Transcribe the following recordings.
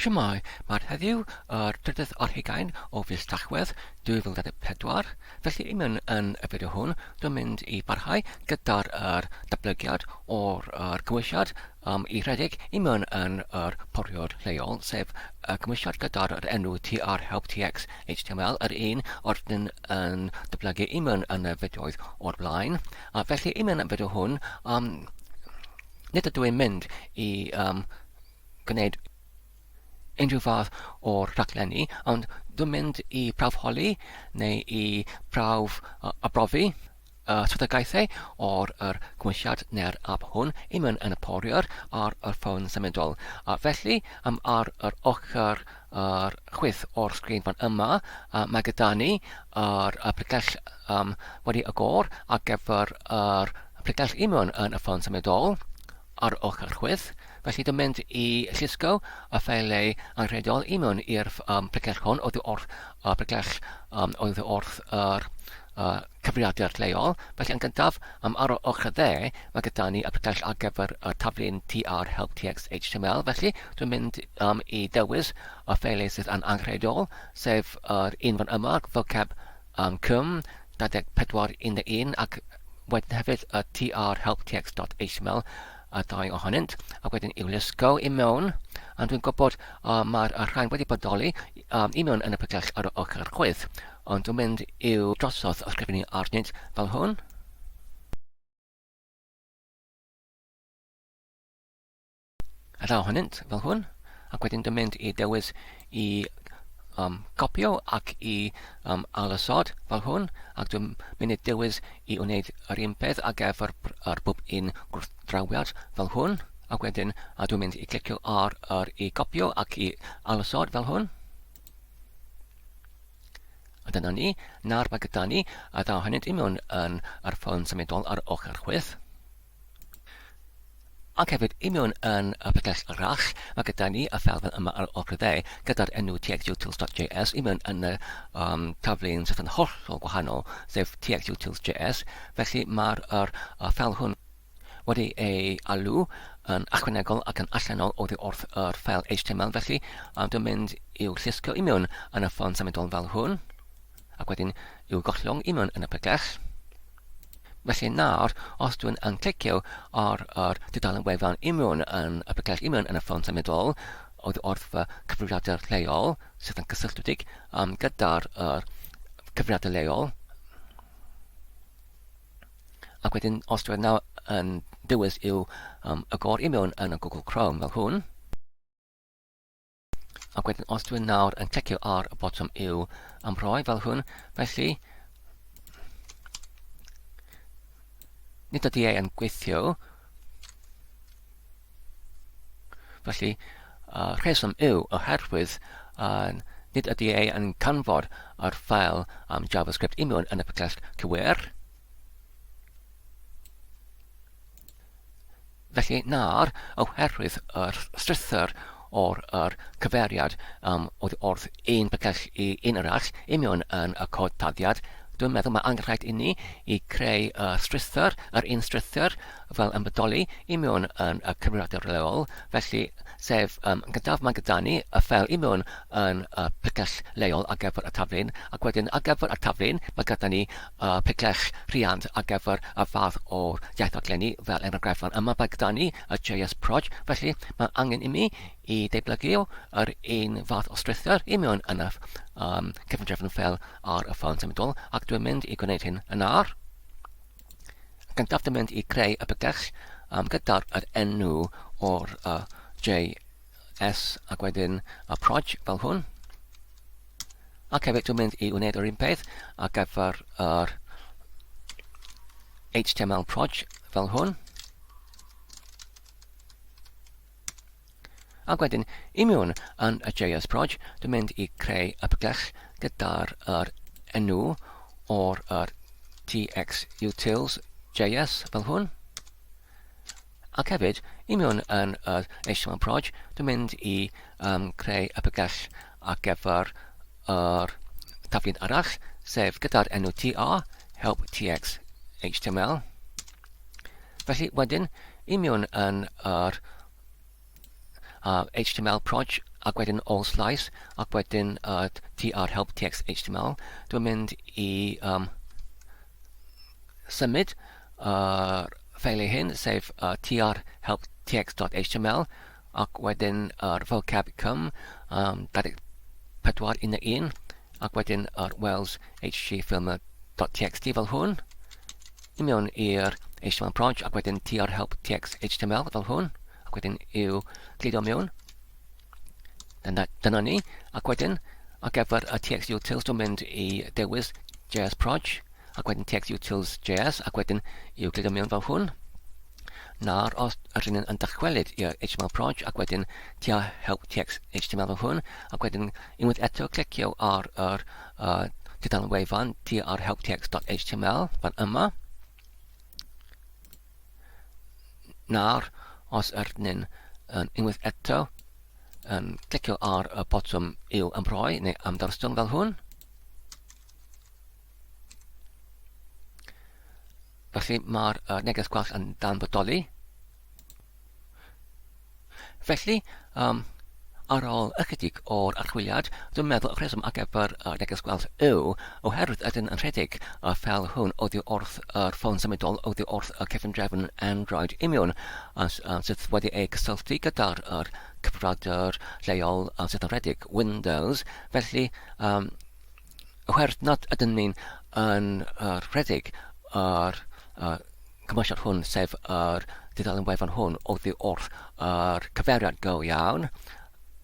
Shwmae, mae'r heddiw yr trydydd ar hugain o fis Tachwedd 2024, felly i mewn yn y fideo hwn dwi'n mynd i barhau gyda'r yr datblygiad o'r yr cymwysiad um, i rhedeg i mewn yn yr poriwr lleol, sef y cymwysiad gyda'r yr enw TR Help TX HTML, yr un o'r dyn yn datblygu i mewn yn y fideoedd o'r blaen. A felly i mewn yn y fideo hwn, um, nid ydw i'n mynd i um, gwneud unrhyw fath o'r rhaglenni, ond dwi'n mynd i prawfholi neu i prawf arbrofi y swyddogaethau o'r yr cymwysiad neu'r app hwn i mewn yn y poriwr ar y ffôn symudol. A felly, am ar yr ochr yr chwith o'r sgrin fan yma, mae gyda ni yr y pregell um, wedi agor ar gyfer yr pregell i mewn yn y ffôn symudol. ar ochr chwith, felly dwi'n mynd i llusgo y ffeiliau angenrheidiol i mewn i'r um, pregell hwn oddi wrth y pregell um, oddi wrth yr uh, cyfrifiadur lleol. Felly yn gyntaf, um, ar y ochr dde, mae gyda ni y pregell ar gyfer y taflu'n tr help tx html. Felly dwi'n mynd um, i dewis y ffeiliau sydd yn angenrheidiol, sef yr un fan yma, vocab um, cym 24 11 ac wedyn hefyd y tr helptx.html y ddau ohonynt ac wedyn i'w lusgo i mewn a dwi'n gwybod uh, mae'r rhain wedi bodoli um, i mewn yn y pregell ar y ochr chwith ond dwi'n mynd i'w drosodd ysgrifennu arnynt fel hwn. Y ddau ohonynt fel hwn, ac wedyn dwi'n mynd i dewis i um, copio ac i um, ailosod fel hwn, ac dwi'n mynd i dewis i wneud yr un peth ar gyfer yr bob un gwrthdrawiad fel hwn, ac wedyn a dwi'n mynd i clicio ar yr i gopio ac i ailosod fel hwn. A dyna ni, nawr mae gyda ni y ddau ohonynt i mewn yn yr ffôn symudol ar ochr chwith. Ac hefyd, i mewn yn y pregell arall, mae gyda ni y ffeil fel yma ar ochr dde, gyda'r enw txutils.js i mewn yn y um, taflu'n sydd yn hollol gwahanol, sef txutils.js. Felly mae'r yr, y ffeil hwn wedi ei alw yn ychwanegol ac yn allanol oddi wrth yr ffeil HTML, felly um, dwi'n mynd i'w llusgo i mewn yn y ffon symudol fel hwn, ac wedyn i'w gollwng i mewn yn y pregell. Felly nawr, os dwi'n yn clicio ar yr dudalen wefan union yn y pregell union yn y ffôn symudol oddi wrth fy cyfrifiadur lleol sydd yn cysylltiedig um, gyda'r er, cyfrifiadur leol, ac wedyn os dwi'n nawr yn dewis i'w um, agor union yn y Google Chrome fel hwn, Ac wedyn os dwi'n nawr yn clicio ar y botwm i'w ymrhoi fel hwn, felly nid ydy ei yn gweithio. Felly, uh, rheswm yw oherwydd uh, nid ydy ei yn canfod yr ffael um, JavaScript union yn y pregell cywir. Felly nawr, oherwydd yr strwythur o'r yr cyfeiriad um, oedd wrth un pregell i un arall i mewn yn y cod taddiad, dwi'n meddwl mae angenrhaid i ni i creu y strwythur, yr un strwythur fel yn bodoli i mewn yn y cyfrifiadur leol. Felly, sef um, gyntaf mae gyda ni y ffeil i mewn yn y pregell leol ar gyfer y taflun, ac wedyn ar gyfer y taflun mae gyda ni y pregell rhiant ar gyfer y fath o'r iaith raglenni fel enghraifft fan yma mae gyda ni y JS Proj, felly mae angen i mi i ddatblygu yr un fath o strwythur i mewn yn y um, cyfundrefn fel ar y ffôn symudol ac dwi'n mynd i gwneud hyn yn ar. Gyntaf dwi'n mynd i creu y pregell um, gyda'r yr enw o'r uh, JS ac wedyn y proj fel hwn. Ac hefyd dwi'n mynd i wneud yr un peth ar gyfer yr HTML proj fel hwn. Ac wedyn, i mewn yn y JS proj, dwi'n mynd i creu y pregell gyda'r yr enw o'r yr txutils JS fel hwn. Ac hefyd, i mewn yn yr HTML proj, dwi'n mynd i um, creu y pregell ar gyfer yr tafliad arall, sef gyda'r enw tr, help tx html. Felly wedyn, i mewn yn yr HTML proj ac wedyn all slice, ac wedyn tr help tx html. Dwi'n mynd i um, symud yr ffeiliau hyn, sef uh, tr help tx.html, ac wedyn yr vocab cym um, 24 11, ac wedyn yr Wales hg filmer.txt fel hwn, i mewn i'r HTML proj, ac wedyn tr help tx html fel hwn, ac wedyn i'w gludo mewn. Dyna, dyna ni. Ac wedyn, ar gyfer y TX Utils, dwi'n mynd i dewis JS Proj, ac wedyn TX Utils JS, ac wedyn i'w gludo mewn fel hwn. Nawr, os ydyn ni'n yn dychwelyd i'r HTML Proj, ac wedyn tua help TX HTML fel hwn, ac wedyn unwaith eto clicio ar yr uh, tudalen wefan tr help tx.html fan yma. Nawr, os ydyn ni'n yn unwaith eto yn clicio ar y botwm i'w ymroi neu ymddorstwng fel hwn. Felly mae'r uh, neges gwall yn dan bodoli. Felly, um, ar ôl ychydig o'r archwiliad, dwi'n meddwl y rheswm ar gyfer y neges gweld yw oherwydd ydyn yn rhedeg y ffeil hwn oddi wrth yr ffôn symudol oddi wrth y cefndrefn Android union sydd wedi ei gysylltu gyda'r yr cyfrifiadur lleol sydd yn rhedeg Windows. Felly, um, oherwydd nad ydyn ni'n yn uh, rhedeg yr uh, cymwysiad hwn, sef yr dudalen wefan hwn, oddi wrth yr cyfeiriad go iawn,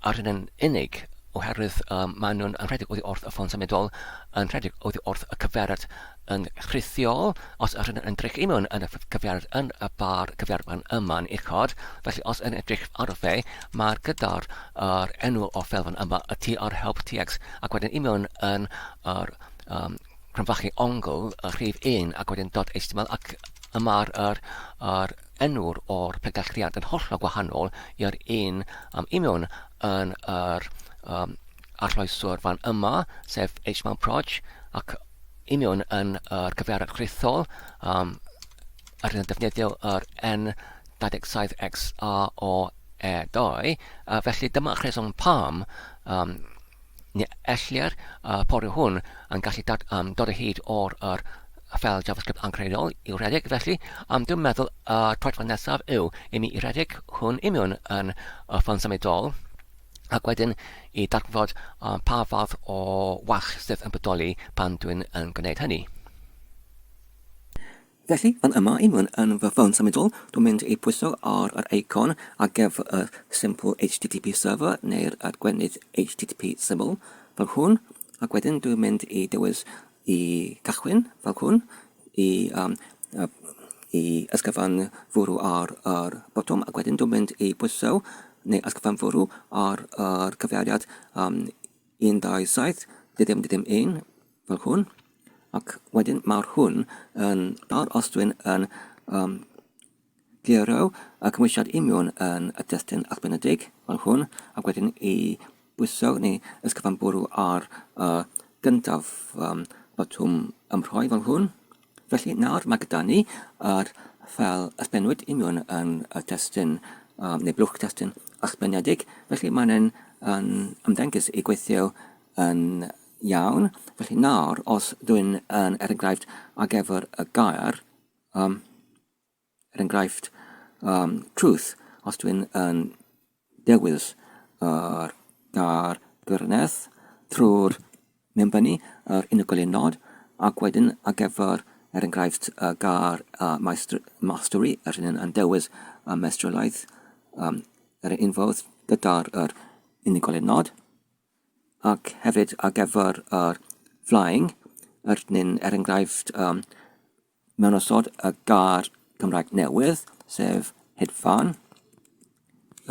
ar hyn yn unig, oherwydd um, maen nhw'n yn rhedeg oddi wrth y ffôn symudol, yn rhedeg oddi wrth y cyfeiriad yn rhithiol, os yr hyn yn edrych i mewn yn y cyfeiriad yn y bar cyfeiriad fan yma'n uchod, felly os yn edrych ar y fe, mae'r gyda'r yr enw o ffeil fan yma, y TR Help TX, ac wedyn i mewn yn yr um, cromfachu ongl y rhif 1 ac wedyn dot html ac y mae'r yr, yr enw'r o'r pregethliad yn hollol gwahanol i'r un um, union yn yr um, arloeswr fan yma, sef html proj, ac union yn yr cyfeiriad rhithol, um, yr yn defnyddio yr N27XA o E2, uh, felly dyma rheswm pam um, Ni ellir y pori hwn yn gallu dad, um, dod o hyd o'r yr ffeil JavaScript anghredol i'w rhedeg, felly um, dwi'n meddwl y troedfan nesaf yw i mi i rhedeg hwn i mewn yn y ffôn symudol ac wedyn i darganfod um, pa fath o wall sydd yn bodoli pan dwi'n yn gwneud hynny. Felly, fan yma i mewn yn fy ffôn symudol, dwi'n mynd i pwyso ar yr eicon ar gyfer y Simple HTTP Server neu'r gweinydd HTTP syml, fel hwn, ac wedyn dwi'n mynd i dewis i cychwyn, fel hwn, i, um, i ysgyfan fwrw ar yr botwm, ac wedyn dwi'n mynd i bwyso neu ysgyfan fwrw ar yr cyfeiriad um, 1, 2, 7, dim, dim, 1, fel hwn. Ac wedyn mae'r hwn yn nawr os dwi'n yn um, gero y cymwysiad union yn y testun arbenedig fel hwn, ac wedyn i bwyso neu ysgyfan bwrw ar y gyntaf um, botwm ymrhoi fel hwn. Felly nawr mae gyda ni yr ffeil ysbenwyd union yn y testun um, neu blwch testun ysbenedig, felly mae'n yn, yn ymddengys i gweithio yn iawn. Felly nawr, os dwi'n yn, er enghraifft, ar gyfer y gair, um, er enghraifft, um, truth, os dwi'n yn dewis yr gair gwirionedd trwy'r mewnbynnu yr unigolyn nod, ac wedyn ar gyfer, er enghraifft, y gair uh, mastery, yr hyn yn dewis y mestrolaeth, um, yr un fodd gyda'r yr unigolyn nod. ac hefyd ar gyfer yr flying, yr nyn, er enghraifft, um, mewn osod y gair Cymraeg newydd, sef hedfan,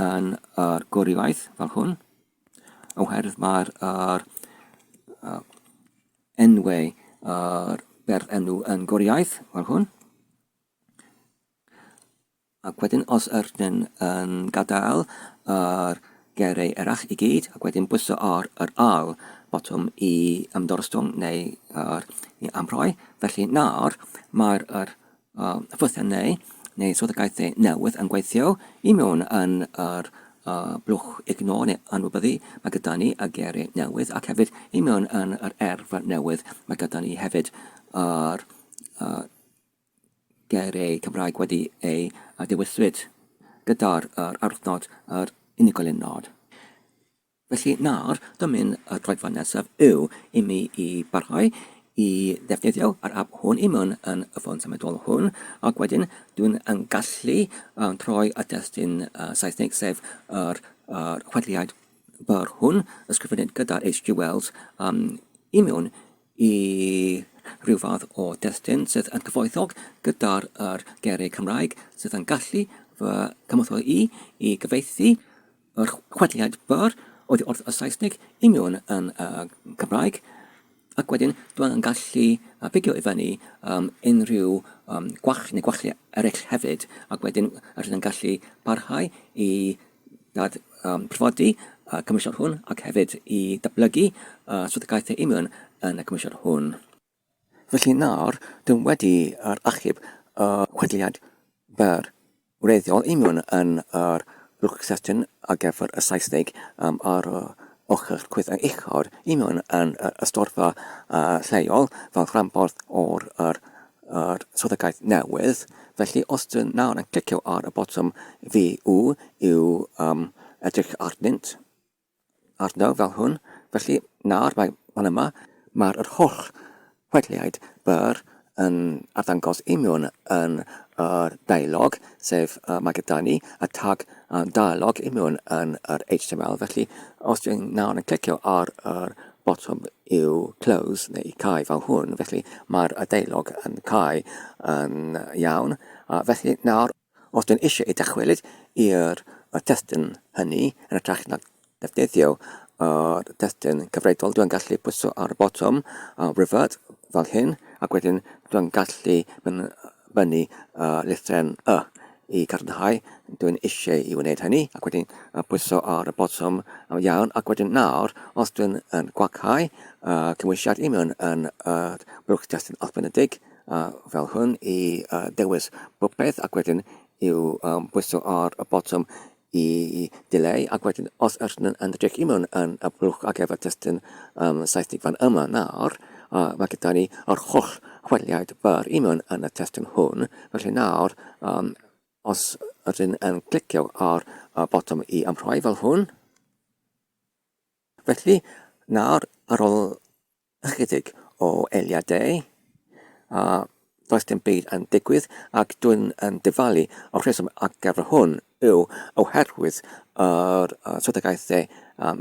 yn yr gwrywaidd fel hwn, oherwydd mae'r yr, uh, enwau yr berfenw yn gwriaeth fel hwn. Ac wedyn os ydyn yn gadael yr geiriau eraill i gyd, ac wedyn bwyso ar yr ail botwm i ymddorstwng neu yr, i amrhoi. Felly nawr mae'r yr, uh, ffwythiannau neu swyddogaethau newydd yn gweithio i mewn yn yr blwch ignore neu anwybyddu, mae gyda ni y geiriau newydd, ac hefyd i mewn yn yr erf newydd mae gyda ni hefyd yr geiriau Cymraeg wedi eu dewiswyd gyda'r arwyddnod yr unigolyn nod. Felly nawr, dymu'n y troedfan nesaf yw i mi i barhau i ddefnyddio yr ap hwn i mewn yn y ffôn symudol hwn, ac wedyn dwi'n yn gallu troi y testun Saesneg, sef yr chwedliad byr hwn, ysgrifennu gyda'r HG Wells, i mewn i rhyw fath o destun sydd yn cyfoethog gyda'r yr geiriau Cymraeg sydd yn gallu fy cymorthwyo i i gyfieithu yr chwedliad byr oddi wrth y Saesneg i mewn yn y Cymraeg, ac wedyn dwi'n gallu pigo i fyny um, unrhyw um, gwall neu gwalliau eraill hefyd, ac wedyn rydyn yn gallu parhau i dad um, prifodi y cymwysiad hwn ac hefyd i datblygu uh, swyddogaethau i mewn yn y cymwysiad hwn. Felly nawr, dwi wedi yr achub y chwedliad byr wreiddiol i mewn yn yr blwch testun ar gyfer y Saesneg ar y ochr chwith ac uchod i mewn yn yr ystorfa lleol fel rhanbarth o'r yr yr swyddogaeth newydd. Felly os dwi nawr yn clicio ar y botwm VU i'w um, edrych arnynt, arno fel hwn. Felly, nawr mae fan yma, mae'r yr holl chwedliaid byr yn arddangos i mewn yn yr dialog, sef uh, mae gyda ni y tag uh, dialog i mewn yn yr HTML. Felly, os dwi'n nawr yn clicio ar yr botwm i'w close neu cau fel hwn, felly mae'r dialog yn cau yn iawn. Felly, nawr Os dyn eisiau ei dychwelyd i'r testun hynny yn hytrach na defnyddio yr testun cyfredol, dwi'n gallu pwyso ar y botwm revert fel hyn, ac wedyn dwi'n gallu mynd fyny y lythrен y i gadarnhau dwi'n eisiau i wneud hynny, ac wedyn pwyso ar y botwm iawn, ac wedyn nawr, os dwi'n yn gwaghau y cymwysiad i mewn yn y blwch testun alfenedig, fel hwn i dewis popeth ac wedyn i'w pwyso ar y botwm i dileu ac wedyn os ydyn yn edrych i mewn yn y blwch ar gyfer testun um, Saesneg fan yma nawr, mae gyda ni yr holl chweliad byr i mewn yn y testun hwn, felly nawr um, os ydyn yn clicio ar y botwm i ymrhoi fel hwn, felly nawr ar ôl Ychydig o eiliadau, a does dim byd yn digwydd, ac dwi'n yn dyfalu y rheswm ar gyfer hwn yw oherwydd yr swyddogaethau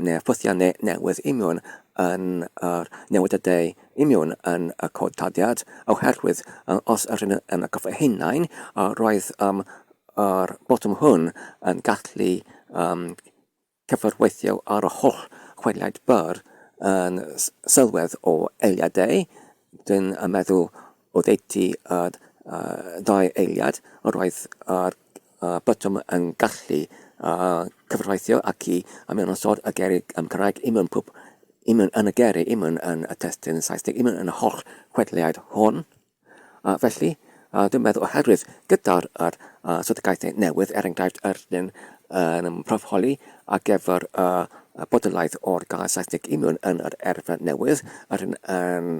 neu'r ffwythiannau newydd union yn yr newidiadau union yn y cod tarddiad, oherwydd os ydyn yn atgoffa hunain, roedd yr botwm hwn yn gallu Cyfarweithio ar y holl chwedliad byr yn sylwedd o eiliadau, dwi'n meddwl oddeutu yr ddau eiliad yr oedd yr botwm yn gallu cyfarweithio ac i ymosod y geiriau Cymraeg i mewn pob i mewn yn y geiriau i mewn yn y testun Saesneg i mewn yn y holl chwedliad hwn. A felly, dwi'n meddwl oherwydd gyda'r yr swyddogaethau newydd, er enghraifft yr un yn proffholi ar gyfer y bodolaeth o'r gair Saesneg union yn yr erfyn newydd, yr un yn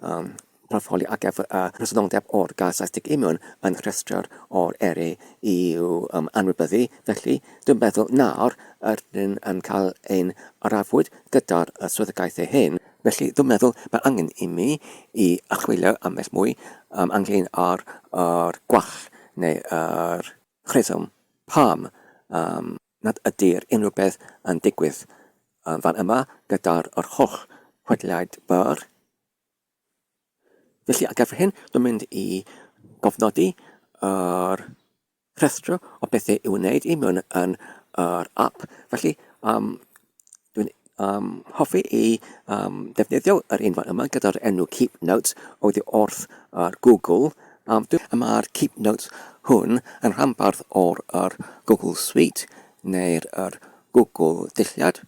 um, proffholi ar gyfer y presenoldeb o'r gair Saesneg union yn rhestr o'r eri i'w um, anwybyddu. Felly, dwi'n meddwl nawr yr un yn cael ein arafwyd gyda'r swyddogaethau hyn. Felly, dwi'n meddwl mae angen i mi i archwilio ambell mwy um, ynglyn â'r yr gwall neu yr rheswm pam um, nad ydy'r unrhyw beth yn digwydd um, fan yma gyda'r yr holl chwedliaid byr. Felly, ar gyfer hyn, dwi'n mynd i gofnodi yr rhestr o bethau i'w wneud i mewn yn yr app. Felly, um, dwi'n um, hoffi i um, defnyddio yr un fan yma gyda'r enw Keep Notes oddi wrth yr Google. Um, Mae'r Keep Notes hwn yn rhanbarth o'r yr Google Suite neu'r yr Google Dulliad.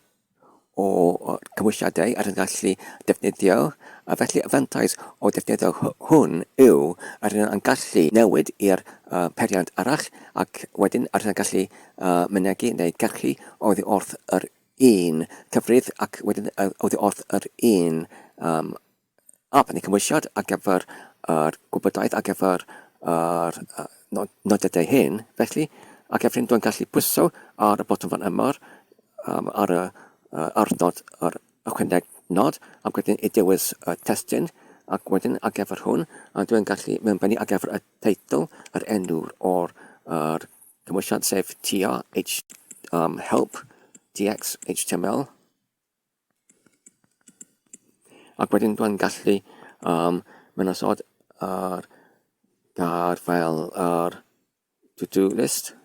o cymwysiadau ar yn gallu defnyddio, a felly y fantais o defnyddio hwn yw ar yn gallu newid i'r peiriant arall ac wedyn ar yn gallu mynegi neu gyrchu oddi wrth yr un cyfrif ac wedyn oddi wrth yr un ap neu cymwysiad ar gyfer yr gwybodaeth ar gyfer yr nodiadau hyn. Felly, ar gyfer hyn, dwi'n gallu pwyso ar y botwm fan yma, ar y arnod, yr ychwaneg nod, ac wedyn i dewis y testun, ac wedyn ar gyfer hwn, a dwi'n gallu mewnbynnu ar gyfer y teitl, yr enw o'r yr cymwysiad, sef TRH um, help DX HTML. Ac wedyn dwi'n gallu um, mynosod yr gair fel yr to-do list.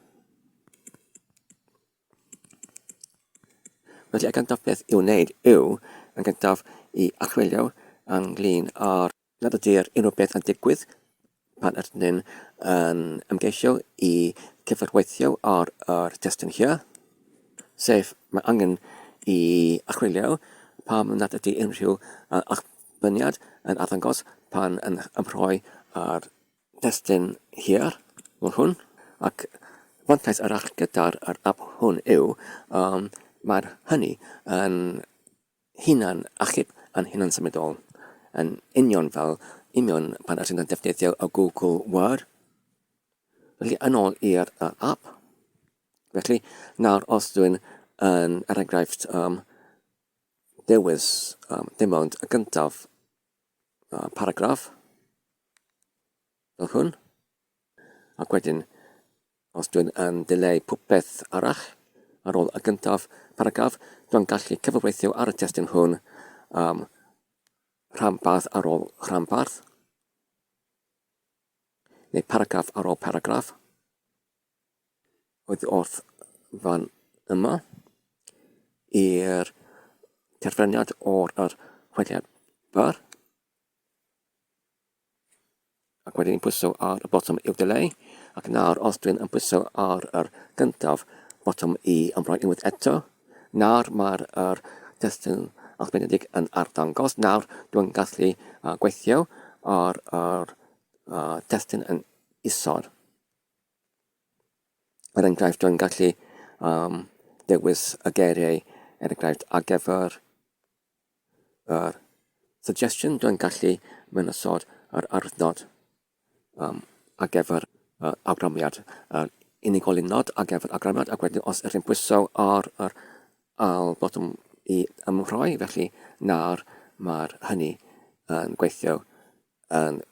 Felly, y gyntaf beth i'w wneud yw, yn gyntaf, i archwilio ynglyn â'r nad ydy'r unrhyw beth yn digwydd pan ydyn ni'n yn ymgeisio i cyfarweithio ar yr testun hir, sef mae angen i archwilio pam nad ydy unrhyw allbyniad yn arddangos pan yn ymrhoi ar testun hir fel hwn, ac fantais arall gyda'r app hwn yw um, mae'r hynny yn hunan achub yn hunan-symudol, yn union fel union pan ydyn yn defnyddio y Google Word. Felly, yn ôl i'r app. Felly, nawr os dwi'n yn, er enghraifft, um, dewis um, dim ond y gyntaf paragraff, fel hwn, ac wedyn os dwi'n yn dileu popeth arall ar ôl y gyntaf paragraff, dwi'n gallu cyfarweithio ar y testun hwn um, rhanbarth ar ôl rhanbarth, neu paragraff ar ôl paragraff, oedd wrth fan yma i'r terfyniad o'r yr chwediad byr. Ac wedyn i'n pwyso ar y botwm i'w dileu, ac nawr os dwi'n yn pwyso ar yr gyntaf botwm i ymroi unwaith eto, nawr mae'r yr testun arbennig yn arddangos, nawr dwi'n gallu uh, gweithio ar yr uh, testun yn isod. Er enghraifft, dwi'n gallu um, dewis y geiriau, er enghraifft, ar gyfer yr suggestion, dwi'n gallu mynychod yr arwyddnod um, ar gyfer uh, awgrymiad, yr unigolyn nod ar gyfer awgrymiad, ac wedyn os ydych chi'n pwyso ar yr ail botwm i ymrhoi, felly nawr mae'r hynny yn gweithio yn,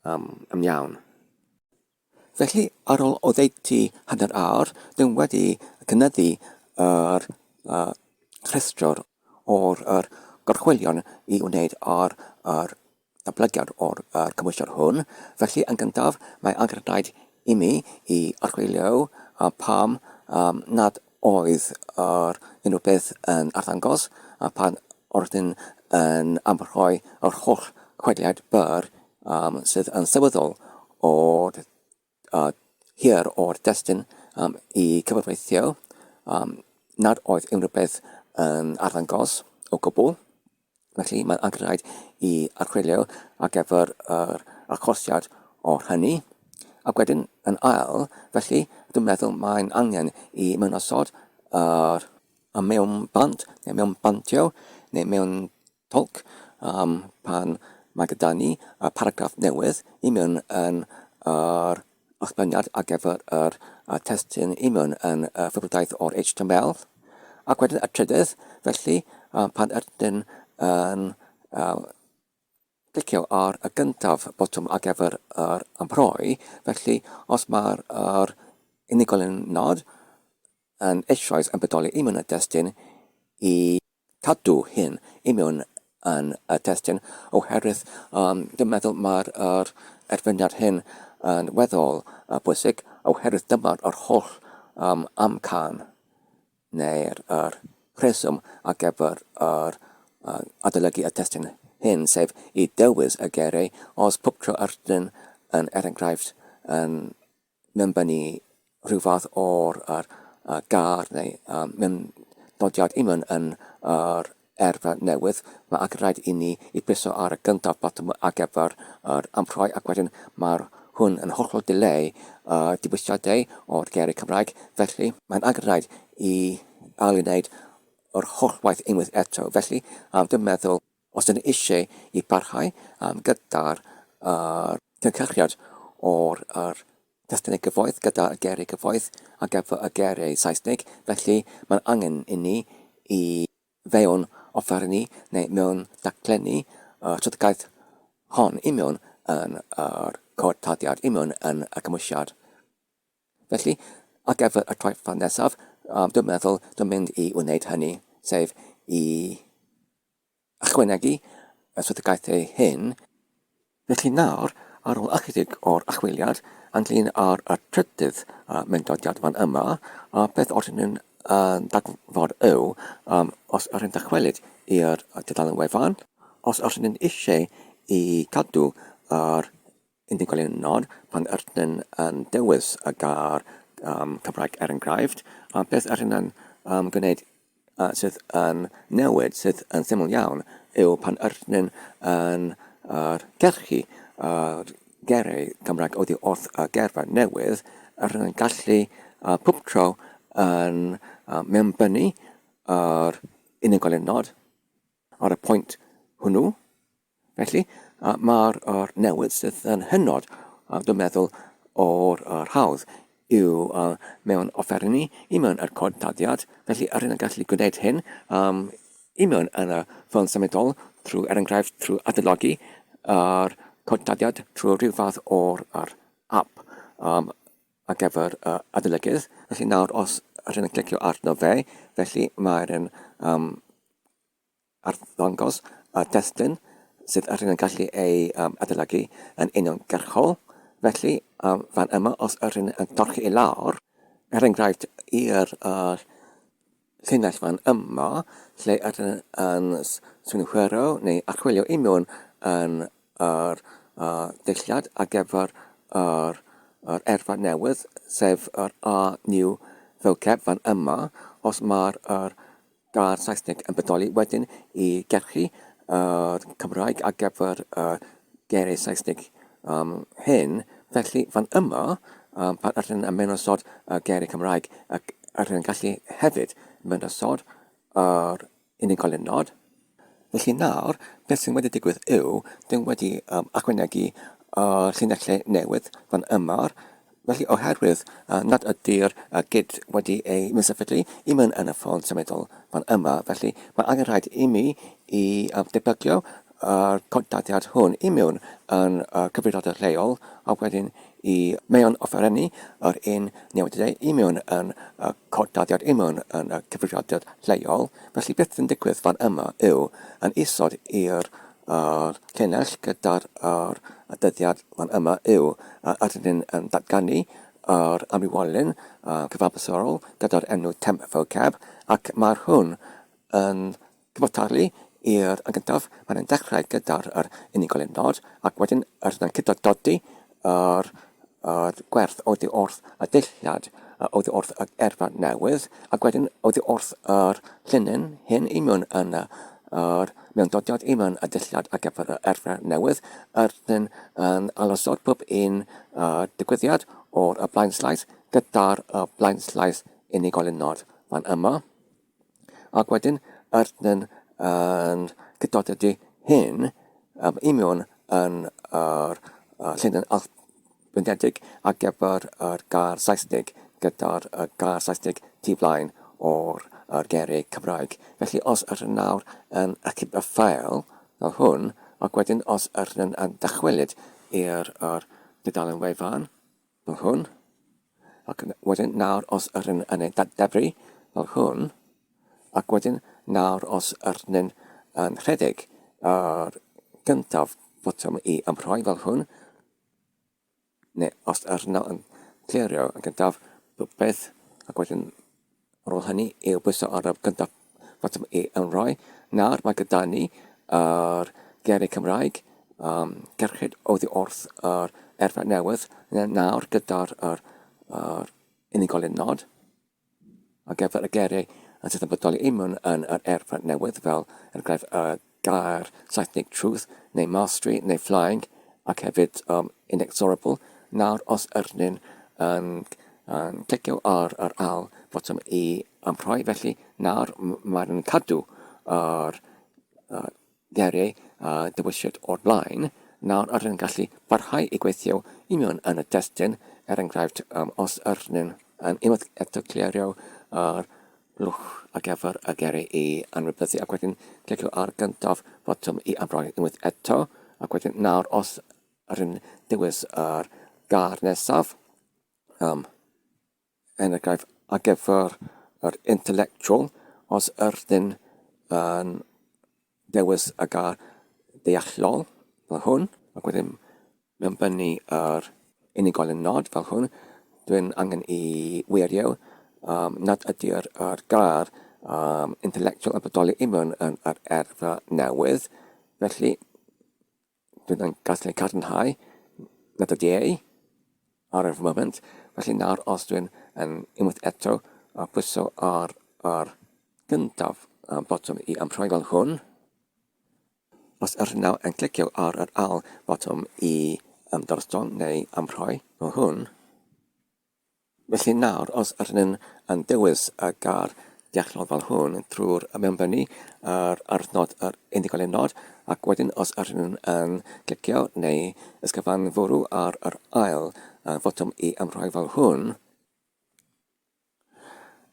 um, yn iawn. Felly, ar ôl oddeutu hanner awr, dw wedi cynyddu yr rhestr o'r yr gorchwylion i wneud ar yr datblygiad o'r yr cymhwyster hwn. Felly, yn gyntaf, mae angenrhaid i mi i archwilio pam nad oedd yr unrhyw beth yn arddangos a phan oeddwn yn amrhoi yr holl chwedliad byr um, sydd yn sylweddol o'r uh, hir o'r destun um, i cyfarweithio um, nad oedd unrhyw beth yn arddangos o gwbl. Felly mae'n angenrhaid i archwilio ar gyfer yr achosiad o'r hynny. Ac wedyn yn ail, felly dwi'n meddwl mae'n angen i mewnosod yr y mewn bant, neu mewn bantio, neu mewn tolc, um, pan mae gyda ni y paragraff newydd i mewn yn yr allbyniad ar gyfer yr testun i mewn yn y ffurfwraeth o'r HTML. Ac wedyn y trydydd, felly, pan ydyn yn clicio ar y gyntaf botwm ar gyfer yr amrhoi, felly os mae'r yr unigolyn nod yn eisoes yn bodoli i mewn y destun i cadw hyn i mewn yn y testun oherwydd um, dwi'n meddwl mae'r yr erfyniad hyn yn weddol uh, bwysig oherwydd dyma'r yr holl um, amcan neu'r yr rheswm ar gyfer yr uh, adolygu y testun hyn, sef i dewis y geiriau os pob tro ydyn yn er enghraifft yn mewnbynnu rhyw fath o'r yr, uh, gar neu um, mewn dodiad i mewn yn yr erfa newydd, mae ac rhaid i ni i bwyso ar y gyntaf botwm ar gyfer yr amrhoi ac wedyn mae'r hwn yn hollol dileu y dewisiadau o'r geiriau Cymraeg, felly mae'n ac rhaid i ail wneud yr holl waith unwaith eto. Felly, dwi'n meddwl os dyn ni eisiau i barhau gyda'r cynhyrchiad o'r yr testunau cyfoeth gyda y geiriau cyfoeth ac efo y geiriau Saesneg, felly mae'n angen i ni i fewn offerynnu neu mewn daclennu y strategaeth hon i mewn yn yr cod tarddiad, i mewn yn y cymhwysiad. Felly, ar gyfer y troedfan nesaf, dwi'n meddwl dwi'n mynd i wneud hynny, sef i ychwanegu y strategaethau hyn. Felly nawr, ar ôl ychydig o'r archwiliad ynglyn â'r y trydydd myndodiad fan yma, a beth oeddwn yn yn darganfod yw, um, os ydyn dychwelyd i'r tudalen wefan, os ydyn ni'n eisiau i cadw yr unigolyn nod pan ydyn yn dewis y gair um, Cymraeg er enghraifft, a beth ydyn yn um, gwneud sydd yn newid, sydd yn syml iawn, yw pan ydyn yn cyrchu yr geiriau Cymraeg oddi wrth y geirfa newydd, ydyn yn gallu pob tro yn mewnbynnu yr unigolyn nod ar y pwynt hwnnw. Felly, mae'r yr newid sydd yn hynod, dwi'n meddwl, o'r yr hawdd yw mewn offerynnu i mewn yr cod tarddiad. Felly, yr hyn yn gallu gwneud hyn um, i mewn yn y ffôn symudol trwy, er enghraifft, trwy adolygu yr cod tarddiad trwy rhyw fath o'r yr app um, ar gyfer y adolygydd. Felly nawr, os rydyn yn clicio arno fe, felly mae'r yn um, arddangos y testun sydd ydyn yn gallu ei um, adolygu yn uniongyrchol. Felly, um, fan yma, os ydyn yn torchi i lawr, er enghraifft, i'r uh, llinell fan yma, lle ydyn yn synhwyro neu archwilio i mewn yn yr uh, dulliad ar gyfer yr, yr erfa newydd, sef yr A New Vocab fan yma, os mae'r yr Gair Saesneg yn bodoli wedyn i gerchu yr Cymraeg ar gyfer y geiriau Saesneg um, hyn. Felly, fan yma, um, pan ydyn yn mynosod y geiriau Cymraeg, ac ydyn yn gallu hefyd mynosod yr unigolyn nod. Felly nawr, beth sy'n wedi digwydd yw, dyn wedi um, ychwanegu y llinellau newydd fan yma. Felly oherwydd nad ydy'r gyd wedi ei msefydlu i mewn yn y ffôn symudol fan yma, felly mae angen rhaid i mi i debygio yr cod-dyddiad hwn i mewn yn y cyfrifiadur lleol a wedyn i mewn offerennu yr un newidiadau i mewn yn y cod-dyddiad i mewn yn y cyfrifiadur lleol. Felly beth sy'n digwydd fan yma yw yn isod i'r Yr llinell gyda'r yr dyddiad fan yma yw ydyn ni'n yn datganu yr amrywiolyn cyfamserol gyda'r enw temp vocab ac mae'r hwn yn cyfartalu i'r yn gyntaf mae'n yn dechrau gyda'r yr unigolyn nod ac wedyn yr yn cydododi yr yr gwerth oddi wrth y dillad, oddi wrth y erfa newydd, ac wedyn oddi wrth yr llinyn hyn i mewn yn y yr mewndodiad i mewn y dillad ar gyfer y erfa newydd, yr hyn yn ailosod pob un digwyddiad o'r y blaenslaes gyda'r y blaenslaes unigolyn nod fan yma. Ac wedyn yr hyn yn cydododi hyn um, i mewn yn yr uh, llinell allbwyntiedig ar gyfer yr gair Saesneg gyda'r uh, gair Saesneg tu flaen o'r yr geiriau Cymraeg. Felly os ydyn nawr yn achub y ffael fel hwn, ac wedyn os ydyn yn dychwelyd i'r yr dudalen wefan fel hwn, Ac wedyn nawr os ydyn yn ei dadebru fel hwn, ac wedyn nawr os ydyn yn rhedeg yr gyntaf botwm i ymrhoi fel hwn, neu os ydyn yn clirio yn gyntaf popeth, ac wedyn Ar ôl hynny, i'w bwyso ar y gyntaf botwm i ymroi. Nawr mae gyda ni yr geiriau Cymraeg, um, gerchyd oddi wrth yr erfa newydd, nawr gyda'r yr, yr unigolyn nod ar gyfer y geiriau yn sydd yn bodoli union yn yr eirfa newydd fel enghraifft y gair Saesneg truth neu mastery neu flying ac hefyd um, inexorable. Nawr os ydyn ni'n yn, yn clicio ar yr ail botwm i ymrhoi, felly nawr mae'n cadw yr uh, geiriau a dewisiwyd o'r blaen, nawr rydyn ni'n gallu parhau i gweithio i mewn yn y testun, er enghraifft, um, os ydyn ni'n yn unwaith eto clirio yr blwch ar gyfer y geiriau i anwybyddu ac wedyn clicio ar gyntaf botwm i amroi unwaith eto, ac wedyn nawr os ydyn ni'n dewis yr gair nesaf, um, enghraifft ar gyfer yr intellectual, os ydyn yn dewis y gair deallol fel hwn, ac wedyn mewnbynnu yr unigolyn nod fel hwn, dwi'n angen i wirio um, nad ydy'r yr gair um, intellectual yn bodoli i mewn yn yr erfa newydd. Felly, Dwi'n yn gallu cadarnhau nad ydy ei ar y foment, felly nawr os dwi'n yn unwaith eto a pwyso ar yr gyntaf botwm i amrhoi fel hwn, os ydych nawr yn clicio ar yr ail botwm i ymddorstol neu amrhoi fel hwn, Felly nawr, os ydyn ni'n yn dewis y gair deallol fel hwn trwy'r mewnbynnu yr arnod yr unigolyn nod, ac wedyn os ydyn ni'n yn clicio neu ysgyfan fwrw ar yr ail fotwm i ymrhoi fel hwn,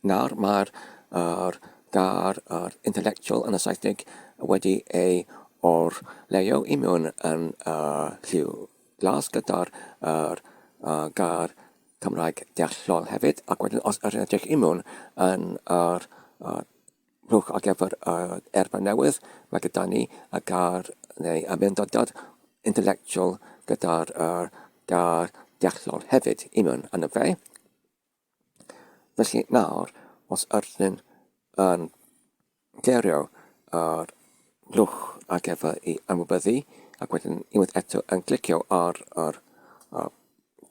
nawr mae'r yr gair yr intellectual yn y Saesneg wedi ei orleuo i mewn yn y lliw glas gyda'r yr gair Cymraeg deallol hefyd, ac wedyn os yr edrych i mewn yn yr blwch ar gyfer yr erfa newydd, mae gyda ni y gair neu y myndodad intellectual gyda'r yr gair deallol hefyd i mewn yn y fe. Felly nawr, os ydyn yn clirio yr blwch ar gyfer i anwybyddu, ac wedyn unwaith eto yn clicio ar yr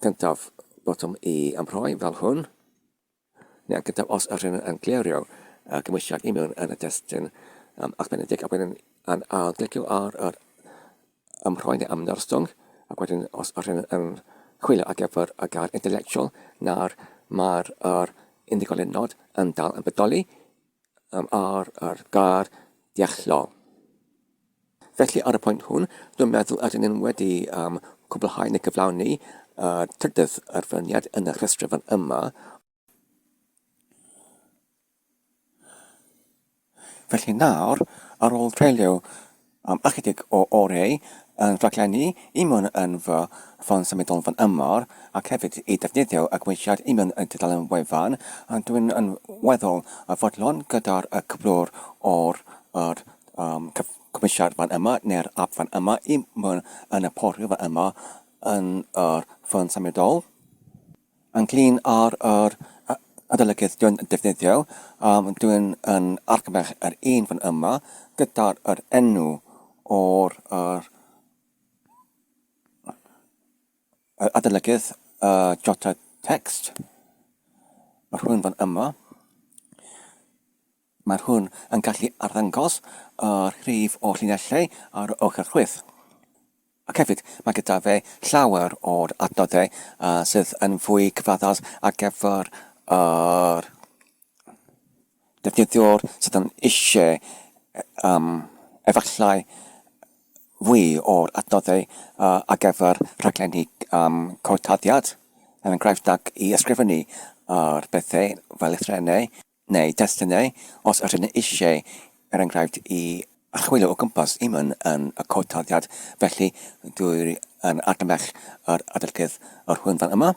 cyntaf botwm i ymrhoi fel hwn, neu yn gyntaf os ydyn yn clirio y cymwysiad i mewn yn y testun um, arbennig, ac wedyn yn ail clicio ar yr ymrhoi neu ymddyrstwng, ac wedyn os ydyn yn chwilio ar gyfer y gair intellectual, nawr mae'r yr unigolyn nod yn dal yn bodoli um, ar yr gair deallol. Felly ar y pwynt hwn, dwi'n meddwl ydyn ni'n wedi um, cwblhau neu cyflawni y trydydd arfyniad yn y rhestr fan yma. Felly nawr, ar ôl treulio am ychydig o oriau yn rhaglenni i mewn yn fy ffôn symudol fan yma, ac hefyd i defnyddio y gweithiad i mewn yn tudalen wefan, dwi'n yn weddol fodlon gyda'r cyflwr o'r yr um, cymwysiad fan yma, neu'r app fan yma, i mewn yn y porwr fan yma yn yr ffôn symudol. Ynglŷn â'r yr adolygydd dwi'n defnyddio, um, dwi'n yn argymell yr un fan yma gyda'r yr enw o'r yr, yr adolygydd uh, Jota Text, yr hwn fan yma. Mae'r hwn yn gallu arddangos y rhif o llinellau ar y ochr chwith. Ac hefyd, mae gyda fe llawer o'r adnoddau sydd yn fwy cyfaddas ar gyfer yr defnyddiwr sydd yn eisiau um, efallai fwy o'r adnoddau ar gyfer rhaglenni um, cod-taddiad, er enghraifft, nag i ysgrifennu ar bethau fel lythrennau. neu destunau, os ydyn ni eisiau, er enghraifft, i archwilio o gwmpas imwn yn y cod tarddiad, felly dwi yn argymell yr adolygydd yr hwn fan yma.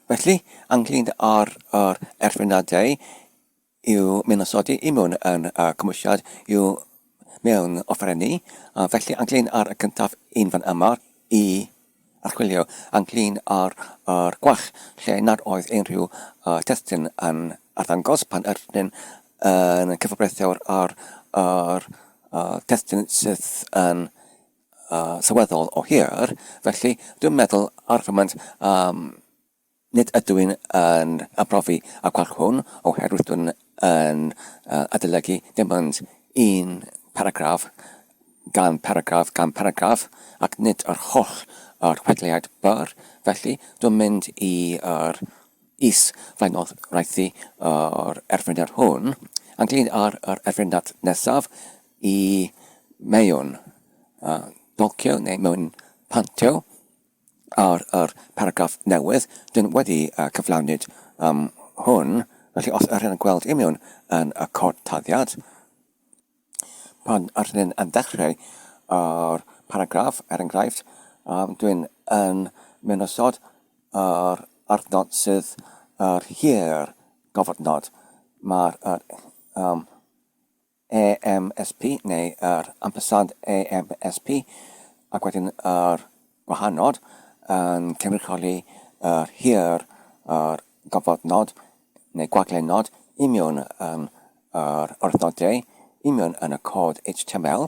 Felly, ynglyn â'r yr erfynadau i'w mewnosodi i mewn yn y cymwysiad yw mewn offerenni, a felly ynglyn â'r cyntaf un fan yma i archwilio ynglyn â'r yr gwall lle nad oedd unrhyw testun yn arddangos pan ydyn yn cyfabrethiwr ar yr testun sydd yn sylweddol o hir, felly dwi'n meddwl ar y foment um, Nid ydw i'n yn arbrofi y gwall hwn oherwydd dwi'n yn adolygu dim ond un paragraff gan paragraff gan paragraff ac nid yr holl yr chwedliad byr, felly dwi'n mynd i yr is-flaenoriaethu yr erfyniad hwn ynglyn â'r yr erfyniad nesaf i mewn dolcio neu mewn pantio. Ar yr paragraff newydd, dyn wedi cyflawnid hwn, felly os yr hyn yn gweld union yn y cod taddiad, pan yr hyn yn dechrau yr paragraff, er enghraifft, dwi'n yn mynosod yr adnod sydd yr hir gofodnod. Mae'r yr, um, AMSP neu yr ampersand AMSP ac wedyn yr gwahanod yn cynrychioli yr hir yr gofodnod neu gwaglenod union yn yr wrthnodau union yn y cod HTML.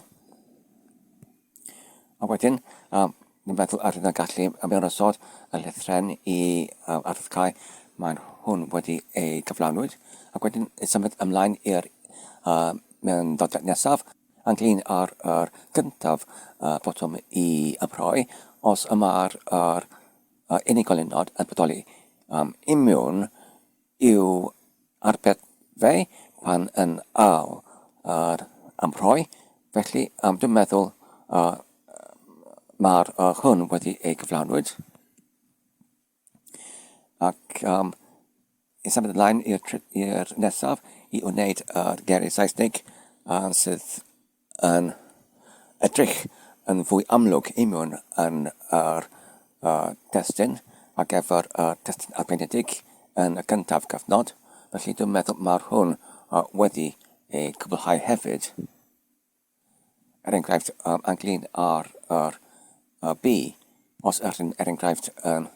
A wedyn, um, ni'n meddwl ar hyn o gallu ymwneud y llythren i um, arddcau, mae hwn wedi ei gyflawnwyd. Ac wedyn symud ymlaen i'r uh, mewn dodrefn nesaf, ynglyn â'r yr gyntaf uh, botwm i ymrhoi, os y mae'r yr, uh, unigolyn nod yn bodoli um, imiwn I'w arbed fe pan yn al yr ymrhoi, felly um, dwi'n meddwl uh, mae'r uh, hwn wedi ei gyflawnwyd. Ac um, i symud ymlaen i'r nesaf i wneud yr geiriau Saesneg uh, sydd yn edrych yn fwy amlwg i mewn yn yr testun ar gyfer y testun arbenigedig yn y cyntaf cyfnod, felly dwi'n meddwl mae'r hwn wedi ei cwblhau hefyd. Er enghraifft, ynglyn â'r yr B, os ydyn er enghraifft yn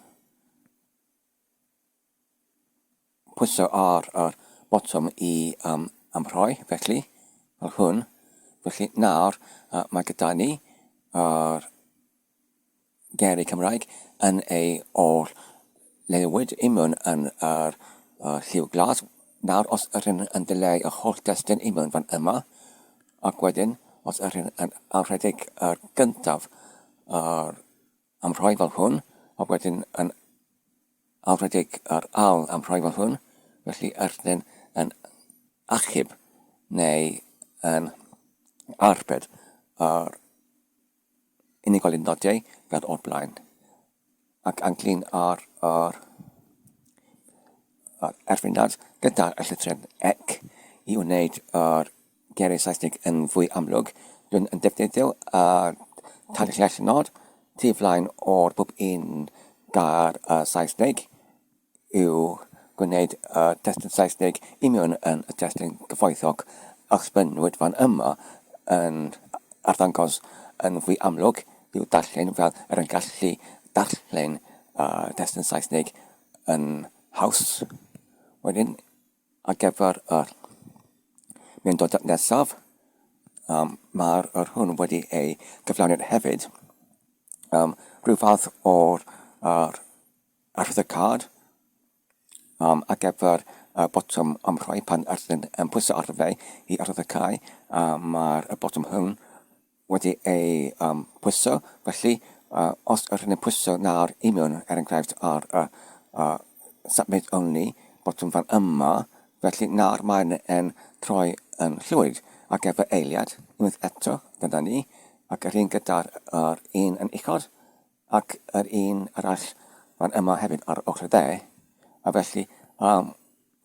pwyso ar yr botwm i um, amrhoi, felly, fel hwn. Felly nawr uh, mae gyda ni yr geiriau Cymraeg yn ei ôl lewyd i mewn yn yr uh, lliw glas. Nawr os ydyn yn dileu y holl destun i mewn fan yma, ac wedyn os ydyn yn arhedeg yr gyntaf yr amrhoi fel hwn, ac wedyn yn Alfredig yr ail am rhoi fel hwn, felly erdyn yn achub neu yn arbed yr unigolyn nodiau fel o'r blaen. Ac anglyn ar yr, yr erfynad gyda'r llythrennedd ec i wneud yr geiriau Saesneg yn fwy amlwg, dwi'n yn defnyddio y tair nod tu flaen o'r bob un gair Saesneg yw gwneud y testun Saesneg i mewn yn y testun gyfoethog achos fan yma yn arddangos yn fwy amlwg i'w darllen fel yr yn gallu darllen y testun Saesneg yn haws. Wedyn, Ar gyfer yr mewndodd nesaf, um, mae'r yr hwn wedi ei gyflawni hefyd. Um, rhyw fath o'r yr arwyddocâd um, ar gyfer y botwm ymrhoi pan ydyn yn pwyso ar fe i arwyddocau, um, mae'r y botwm hwn wedi ei um, pwyso, felly uh, os ydych chi'n pwyso nawr i mewn, er enghraifft, ar y uh, Submit Only botwm fan yma, felly nawr mae'n yn troi yn llwyd ar gyfer eiliad, unwaith eto, dyna ni, ac yr un gyda'r yr un yn uchod, ac yr un arall fan yma hefyd ar ochr y dde, a felly um,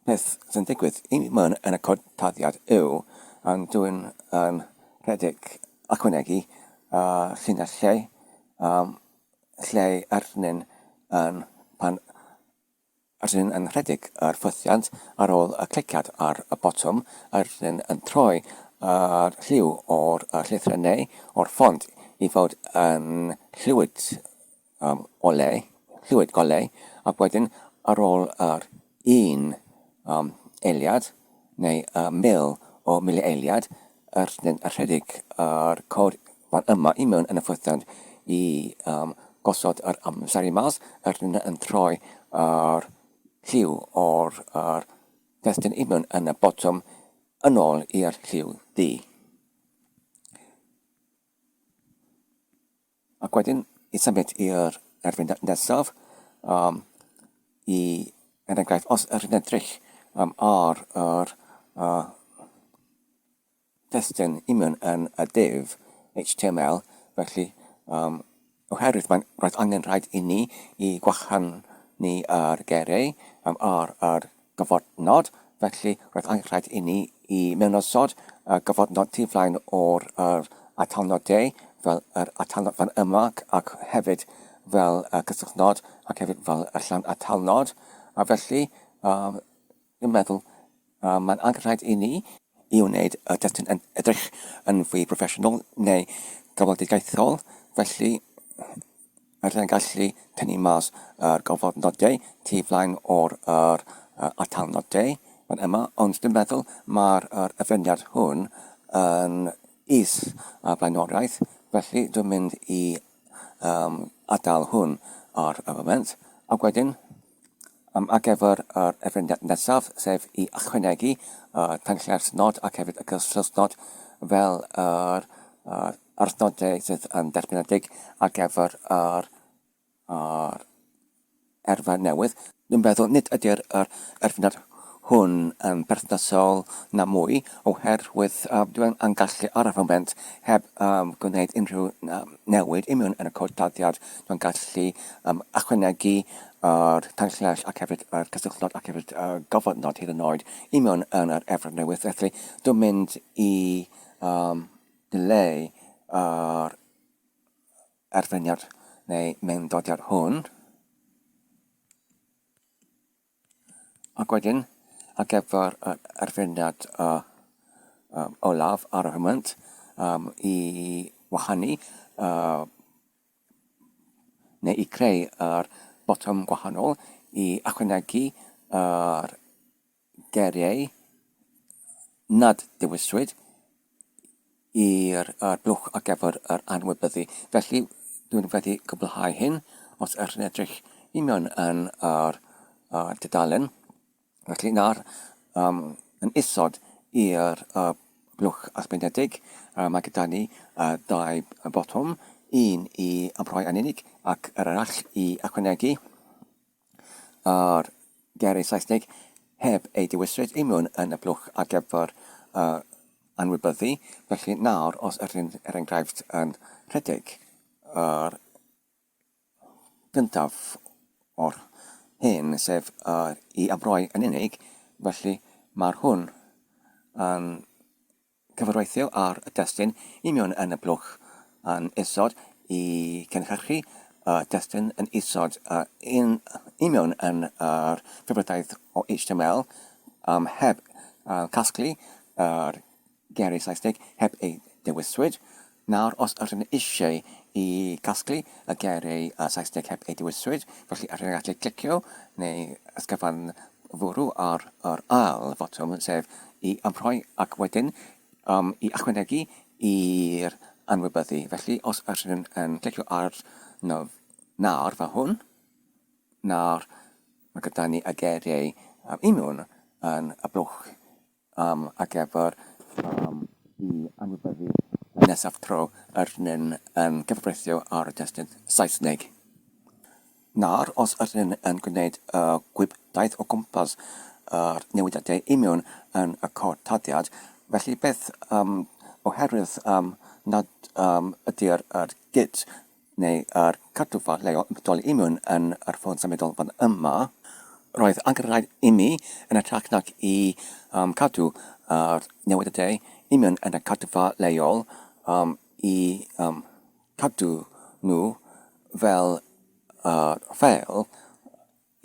beth sy'n digwydd i mewn yn y cod taddiad yw um, dwi'n um, rhedeg ychwanegu uh, llinellau um, lle arnyn yn pan Rydyn yn rhedeg yr ffwythiant ar ôl y cliciad ar y botwm, a rydyn yn troi yr lliw o'r llythrennau o'r ffont i fod yn llwyd um, oleu, llwyd goleu, ac wedyn ar ôl yr un um, eiliad neu y 1000 o milieiliad, rydyn yn rhedeg yr cod fan yma i mewn yn y ffwythiant i um, gosod yr amser i mas, rydyn yn troi yr lliw o'r yr testun union yn y botwm yn ôl i'r lliw du. Ac wedyn i symud i'r erfyn nesaf, um, i, er enghraifft, os yr yn edrych um, ar yr uh, testun union yn y div HTML, felly um, oherwydd mae'n roedd angen rhaid i ni i gwahanu yr geiriau um, ar yr gyfodnod, felly roedd angen rhaid i ni i mewnosod y gyfodnod tu flaen o'r yr atalnodau fel yr atalnod fan yma ac hefyd fel y cysylltnod ac hefyd fel y llawn atalnod a felly um, Dwi'n meddwl mae'n angenrhaid i ni i wneud y testun yn edrych yn fwy proffesiynol neu galwedigaethol, felly rydyn yn gallu tynnu mas yr gofodnodau tu flaen o'r yr atalnodau fan yma, ond dwi'n meddwl mae'r yr erfyniad hwn yn is a blaenoriaeth, felly dwi'n mynd i um, adael hwn ar y foment, ac wedyn Ar gyfer yr erfyniad nesaf, sef i ychwanegu y tanllais-nod ac hefyd y cysylltnod fel yr arnodau sydd yn derbyniedig ar gyfer yr erfa newydd. Dwi'n meddwl nid ydy'r yr erfyniad hwn yn berthnasol na mwy oherwydd dwi'n yn gallu ar y foment heb gwneud unrhyw newid i mewn yn y cod dyddiad dwi'n gallu ychwanegu yr tanllell ac hefyd yr cysylltnod ac hefyd y gofodnod hyd yn oed i mewn yn yr Efrog Newydd. Felly dwi'n mynd i um, dileu yr erfyniad neu mewnddodiad hwn. Ac wedyn, ar gyfer yr erfyniad uh, um, olaf ar y foment, um, i wahanu uh, neu i creu yr botwm gwahanol i ychwanegu yr geiriau nad dewiswyd i'r blwch ar gyfer yr anwybyddu. Felly, dwi'n wedi cwblhau hyn os ydych chi'n edrych i mewn yn yr dudalen. Felly nawr, um, yn isod i'r uh, blwch asbenedig, uh, mae gyda ni uh, ddau botwm, un i ymroi yn unig ac yr arall i ychwanegu yr geiriau Saesneg heb ei dewiswyd i mewn yn y blwch ar gyfer uh, anwybyddu. Felly nawr, os ydyn, er enghraifft, yn rhedeg yr gyntaf o'r hyn, sef yr i ymroi yn unig, felly mae'r hwn yn cyfarweithio ar y destun i mewn yn y blwch yn isod i cynhyrchu y destun yn isod in, i mewn yn yr ffurfwraeth o HTML um, heb uh, casglu yr geiriau Saesneg heb eu dewiswyd. Nawr, os ydyn ni eisiau i gasglu y geiriau Saesneg heb eu dewiswyd, felly ydyn ni'n gallu clicio neu ysgyfan fwrw ar yr ail fotwm, sef i ymrhoi ac wedyn um, i ychwanegu i'r anwybyddu. Felly, os ydyn yn clicio ar nawr fel hwn, nawr mae gyda ni y geiriau um, i mewn yn y blwch um, ar gyfer um, i anwybyddu y nesaf tro yr nyn yn cyfreithio ar y testun Saesneg. Nawr, os ydyn yn gwneud y gwibdaith o gwmpas yr newidiadau imiwn yn y cod taddiad, felly beth um, oherwydd um, nad um, ydy'r yr git neu yr cadwfa leol yn bodoli imiwn yn yr ffôn symudol fan yma, roedd angenrhaid imi yn hytrach nag i um, cadw yr newidiadau imiwn yn y cadwfa leol um, i um, cadw nhw fel yr ffeil,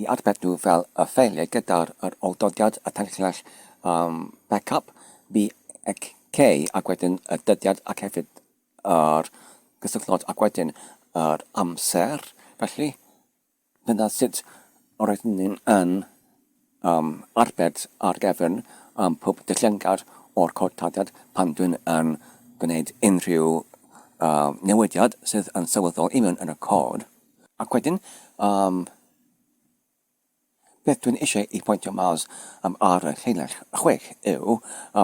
i arbed nhw fel y ffeiliau gyda'r yr oldodiad y tanlinell um, backup BXK ac wedyn y dyddiad ac hefyd yr gysylltnod ac wedyn yr amser. Felly, dyna sut roeddwn ni'n yn um, arbed ar gefn um, pob dillengad o'r cod taddiad pan dwi'n yn gwneud unrhyw uh, newidiad sydd yn sylweddol i mewn yn y cod. Ac wedyn, um, Beth dwi'n eisiau ei pwyntio mas ar y llinell chwith yw,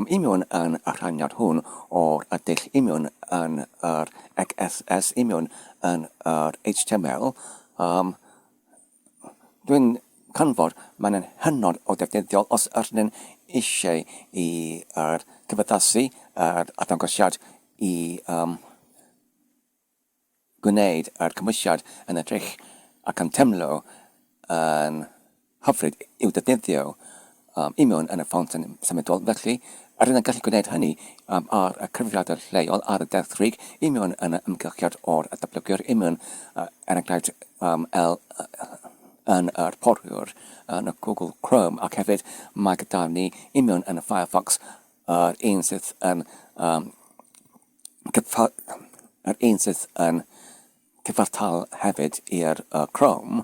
i mewn yn y rhaniad hwn o'r y dull i mewn yn yr XSS, i mewn yn yr HTML, dwi'n canfod mae'n yn hynod o ddefnyddiol os ydyn ni'n eisiau i yr cyfaddasu yr arddangosiad i gwneud yr cymhwysiad yn edrych ac yn teimlo yn hyfryd i'w defnyddio i mewn yn y ffont yn symudol. Felly, rydyn yn gallu gwneud hynny ar y cyfrifiadur lleol, ar y deddfwriaeth, i mewn yn y ymgylchiad o'r datblygwyr, i mewn, er enghraifft, el, yn yr porwr yn y Google Chrome, ac hefyd mae gyda ni i mewn yn y Firefox yr un sydd yn um, Yr un sydd yn cyfartal hefyd i'r Chrome,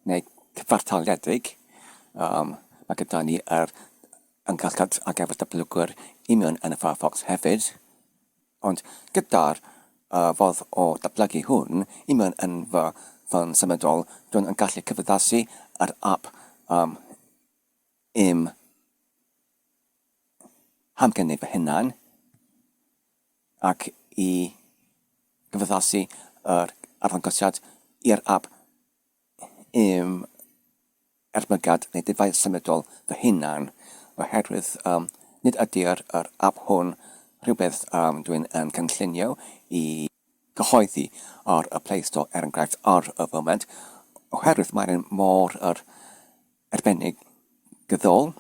neu cyfartaledig, mae gyda ni yr ymgysylltiad ar gyfer datblygwyr union yn y Firefox hefyd, ond gyda'r fodd o datblygu hwn union yn fy ffôn symudol, dwi'n yn gallu cyfaddasu yr ap i'm hamgynnu fy hunan ac i gyfaddasu yr arddangosiad i'r ap i'm ermygad neu dyfais symudol fy hunan, oherwydd nid ydy'r yr ap hwn rhywbeth dwi'n yn cynllunio i gyhoeddi ar y Play Store er enghraifft ar y foment, oherwydd mae'n mor yr arbennig gyddol,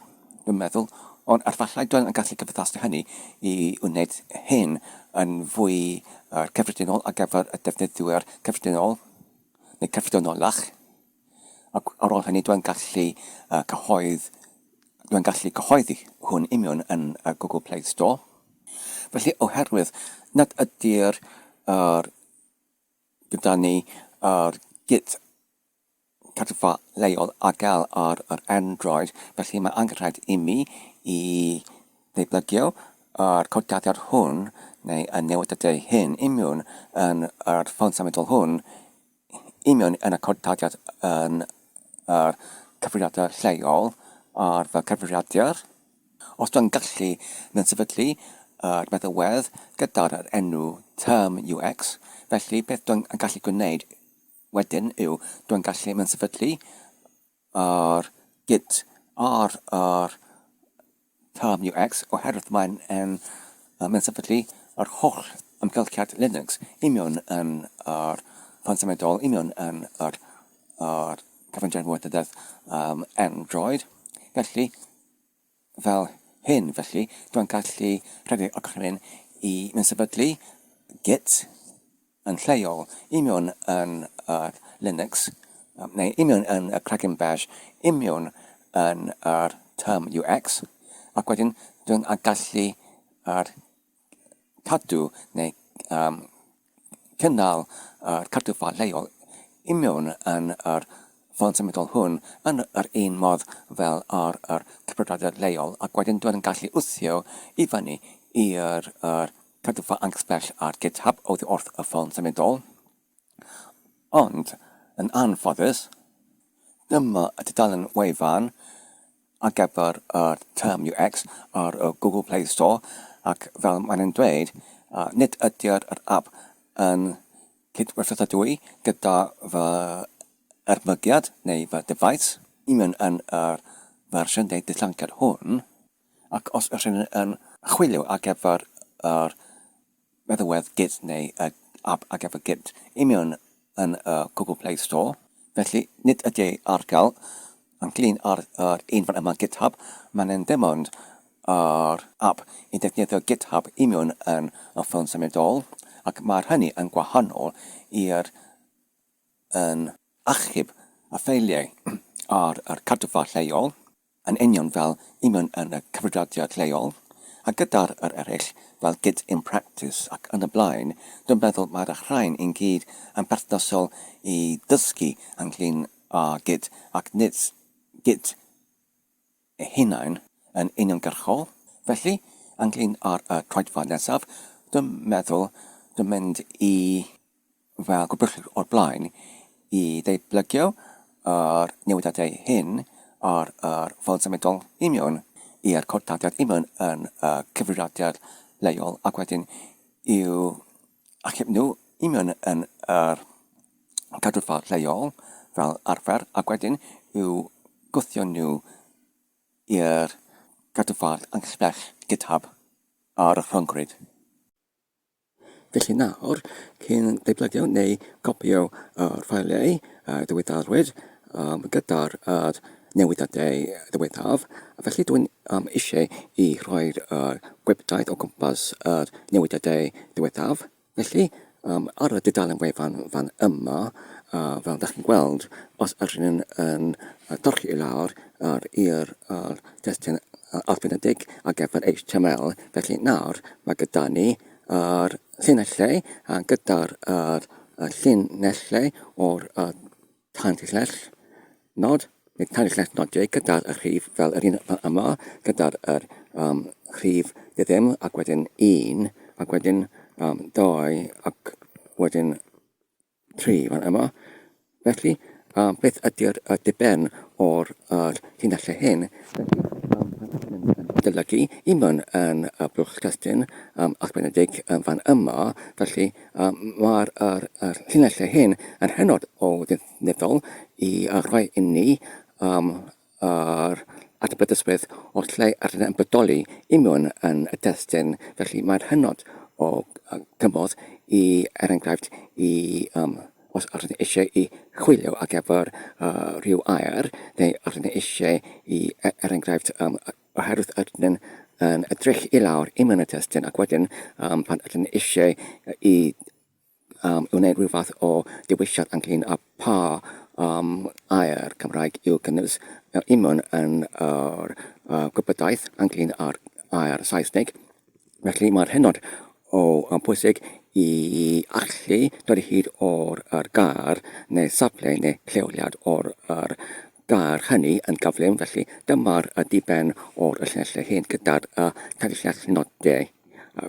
dwi'n meddwl, ond efallai dwi'n yn gallu cyfathasu hynny i wneud hyn yn fwy cyffredinol ar gyfer y defnyddwyr cyffredinol, neu cyffredinolach, ac ar ôl hynny dwi'n gallu cyhoedd, dwi'n gallu cyhoeddi hwn union yn y Google Play Store. Felly, oherwydd nad ydy'r yr gyda ni yr Git Cadfa leol ar gael ar yr Android, felly mae angenrhaid imi i ddeblygio yr codiadau hwn neu y newidiadau hyn union yn yr ffôn symudol hwn union yn y codiad yn yr cyfrifiadur lleol ar fy cyfrifiadur. Os dwi'n gallu mewn sefydlu yr meddalwedd gyda'r enw term UX, felly beth dwi'n gallu gwneud Wedyn yw, dwi'n gallu mewn sefydlu yr Git ar yr term UX oherwydd mae'n yn mewn sefydlu yr holl amgylchiad Linux union yn yr ffôn symudol, union yn yr, yr cyfundrefn wybodaeth Android. Felly, Fel hyn, felly, dwi'n gallu rhedeg y gorchymyn i mewn sefydlu Git yn lleol i mewn yn yr Linux, neu i mewn yn y Kraken Bash, i mewn yn yr term UX, ac wedyn dwi'n gallu yr cadw neu um, cynnal yr cadwfa leol i mewn yn yr ffôn symudol hwn yn yr un modd fel ar yr cyfrifiadur leol ac wedyn dwi'n gallu wthio i fyny i'r yr cadwfa anghysbell ar GitHub oddi wrth y ffôn symudol. Ond, yn anffodus, dyma y tudalen wefan ar gyfer yr term UX ar y Google Play Store ac fel maen nhw'n dweud, nid ydy'r yr app yn cydweithredadwy gyda fy ermygiad neu fy dyfais i mewn yn yr fersiwn neu dillanciad hwn, ac os ydych chi'n yn chwilio ar gyfer yr meddalwedd Git neu y ap ar gyfer Git i mewn yn y Google Play Store. Felly, nid ydy ei ar gael yn glin ar yr un fan yma GitHub, mae'n yn dim ond yr ap i ddefnyddio GitHub i mewn yn y ffôn symudol, ac mae'r hynny yn gwahanol i'r yn achub y ffeiliau ar yr cadwfa lleol. yn union fel union yn y cyfrifiadur lleol, a gyda'r yr eraill fel Git in Practice ac yn y blaen, dwi'n meddwl mae'r rhain i gyd yn berthnasol i ddysgu ynglyn â Git ac nid Git ei hunain yn uniongyrchol. Felly, ynglyn â'r y troedfan nesaf, dwi'n meddwl dwi'n mynd i fel gwybwyll o'r blaen i ddeblygio yr newidiadau hyn ar yr ffôn symudol i mewn i'r cod-dadiad i mewn yn y cyfrifiadur leol ac wedyn i'w achub nhw i mewn yn yr cadwfa lleol fel arfer ac wedyn i'w gwthio nhw i'r cadwfa anghysbell GitHub ar y rhyngrwyd. Felly nawr, cyn datblygu neu gopïo yr ffeiliau ddiweddarwyd gyda'r newidiadau ddiweddaf, felly dwi'n eisiau i rhoi'r gwybodaeth o gwmpas yr newidiadau ddiweddaf. Felly, ar y dudalen wefan fan yma, fel dach chi'n gweld, os ydyn nhw'n yn dorchi i lawr ar i'r testun alfabedig ar gyfer HTML, felly nawr mae gyda ni yr llinellau gyda'r llinellau o'r tanllinell nod, neu tanllinell nodiau gyda'r rhif fel yr un fan yma, gyda'r yr, um, rhif ddim ac wedyn 1 ac wedyn um, 2 ac wedyn 3 fan yma. Felly, um, beth ydy'r uh, diben o'r uh, llinellau hyn? Felly, um, pan yn golygu i mewn yn y blwch testun um, arbennig um, fan yma, felly um, mae'r er, er llinellau hyn yn hynod o ddefnyddiol i uh, rhoi inni um, yr adnabyddusrwydd o'r lle yr ydym yn bodoli i mewn yn y testun, felly mae'n hynod o gymorth i, er enghraifft, i um, os ydyn ni eisiau i chwilio ar gyfer uh, rhyw air, neu os ydyn ni eisiau i, e, er enghraifft, um, oherwydd ydyn yn edrych i lawr i mewn y testun ac wedyn um, pan ydyn ni eisiau i um, i wneud rhyw fath o dewisiad ynglyn â pa um, air Cymraeg i'w cynnwys i mewn yn yr uh, gwybodaeth ynglyn â'r air Saesneg. Felly mae'r hynod o um, pwysig i allu dod i hyd o'r yr gair neu safle neu lleoliad o'r yr gair hynny yn gyflym. Felly dyma'r y diben o'r y llinellau hyn gyda'r y tanllinell nodau.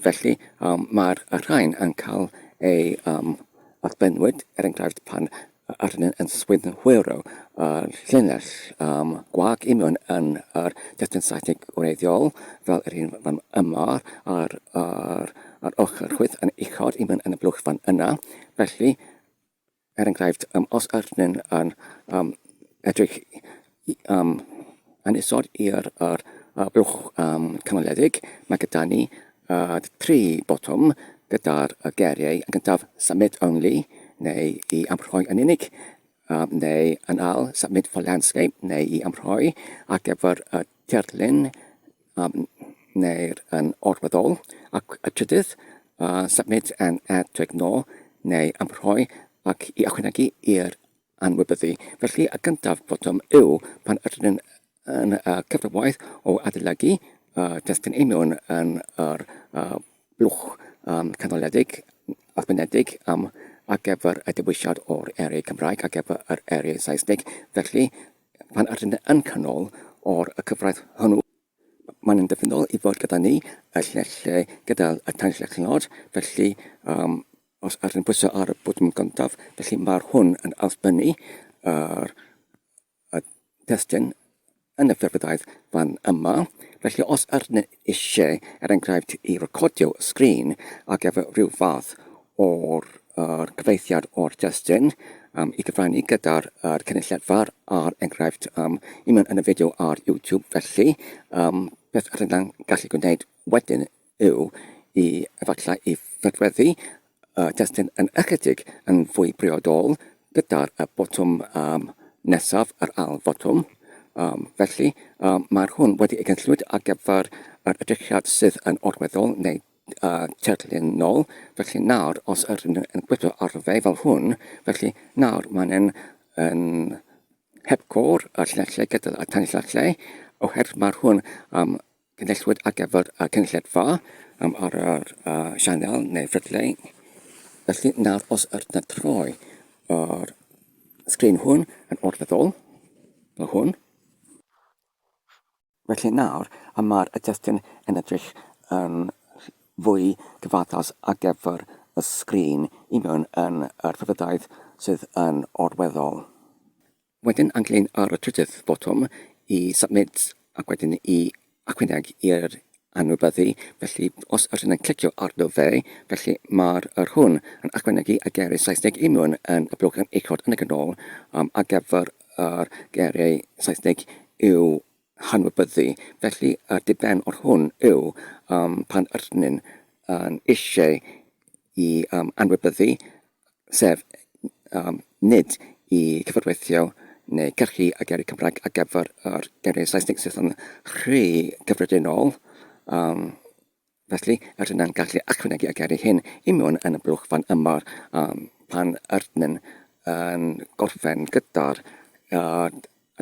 Felly, um, mae'r rhain yn cael ei um, arbenwyd, er enghraifft pan arnyn yn synhwyro y llinell um, gwag union yn yr testun Saesneg wreiddiol, fel yr un fan yma ar, ar, ar ochr chwith yn uchod i mewn yn y blwch fan yna. Felly, Er enghraifft, um, os ydyn yn um, edrych um, yn isod i'r er, er blwch um, canoledig, mae gyda ni tri botwm gyda'r geiriau yn gyntaf Submit Only neu i amrhoi yn unig, um, neu yn ail Submit for Landscape neu i amrhoi ar gyfer y tirlun um, neu'r yn orweddol, ac y trydydd, uh, submit and add to ignore, neu amrhoi ac i ychwanegu i'r anwybyddu. Felly, y gyntaf botwm yw pan ydyn yn y cyfraith o adolygu uh, testun union yn yr uh, blwch um, canoledig arbenedig um, ar gyfer y dewisiad o'r eiriau Cymraeg ar gyfer yr eiriau Saesneg. Felly, Pan ydyn yn canol o'r y cyfraith hwnnw, mae'n yn dyfynol i fod gyda ni y llinellau gyda y tanllinellod, felly um, os ydyn pwyso ar y bwtwm gyntaf, felly mae'r hwn yn allbynnu yr y testun yn y ffurfyddaeth fan yma. Felly os ydyn eisiau, er enghraifft, i recordio y sgrin ar gyfer rhyw fath o'r yr cyfieithiad o'r testun um, i gyfrannu gyda'r er cynulleidfa ar enghraifft um, i mewn yn y fideo ar YouTube. Felly, um, beth rydyn ni'n gallu gwneud wedyn yw i efallai i fodweddu y testun yn ychydig yn fwy briodol gyda'r y botwm um, nesaf, yr ail fotwm. Um, felly, um, mae'r hwn wedi ei gynllwyd ar gyfer yr edrychiad sydd yn orweddol neu a tirlun nôl, felly nawr os ydyn nhw yn gweithio ar fe fel hwn, felly nawr mae'n yn, yn hepgor y llinellau gyda y tanllinellau, oherwydd mae'r hwn um, cynllwyd ar gyfer y cynulleidfa um, ar yr uh, sianel neu ffrydlau. Felly nawr os ydyn nhw'n troi yr sgrin hwn yn orfeddol, fel hwn, Felly nawr, y mae'r testun yn edrych yn fwy cyfaddas ar gyfer y sgrin i mewn yn yr ffurfyddaeth sydd yn orweddol. Wedyn anglyn ar y trydydd botwm i submit ac wedyn i ychwaneg i'r anwybyddu, felly os ydyn yn clicio arno fe, felly mae'r yr hwn yn ychwanegu y geiriau Saesneg i mewn yn y blwch yn uchod yn y canol um, ar gyfer yr geiriau Saesneg i'w hanwybyddu. Felly y diben o'r hwn yw um, pan ydyn ni'n yn eisiau i um, anwybyddu sef um, nid i cyfarweithio neu gyrchu y geiriau Cymraeg ar gyfer yr geiriau Saesneg sydd yn rhy gyffredinol. Um, felly, yr yna'n gallu ychwanegu y geiriau hyn i mewn yn y blwch fan yma um, pan ydyn yn gorffen gyda'r uh,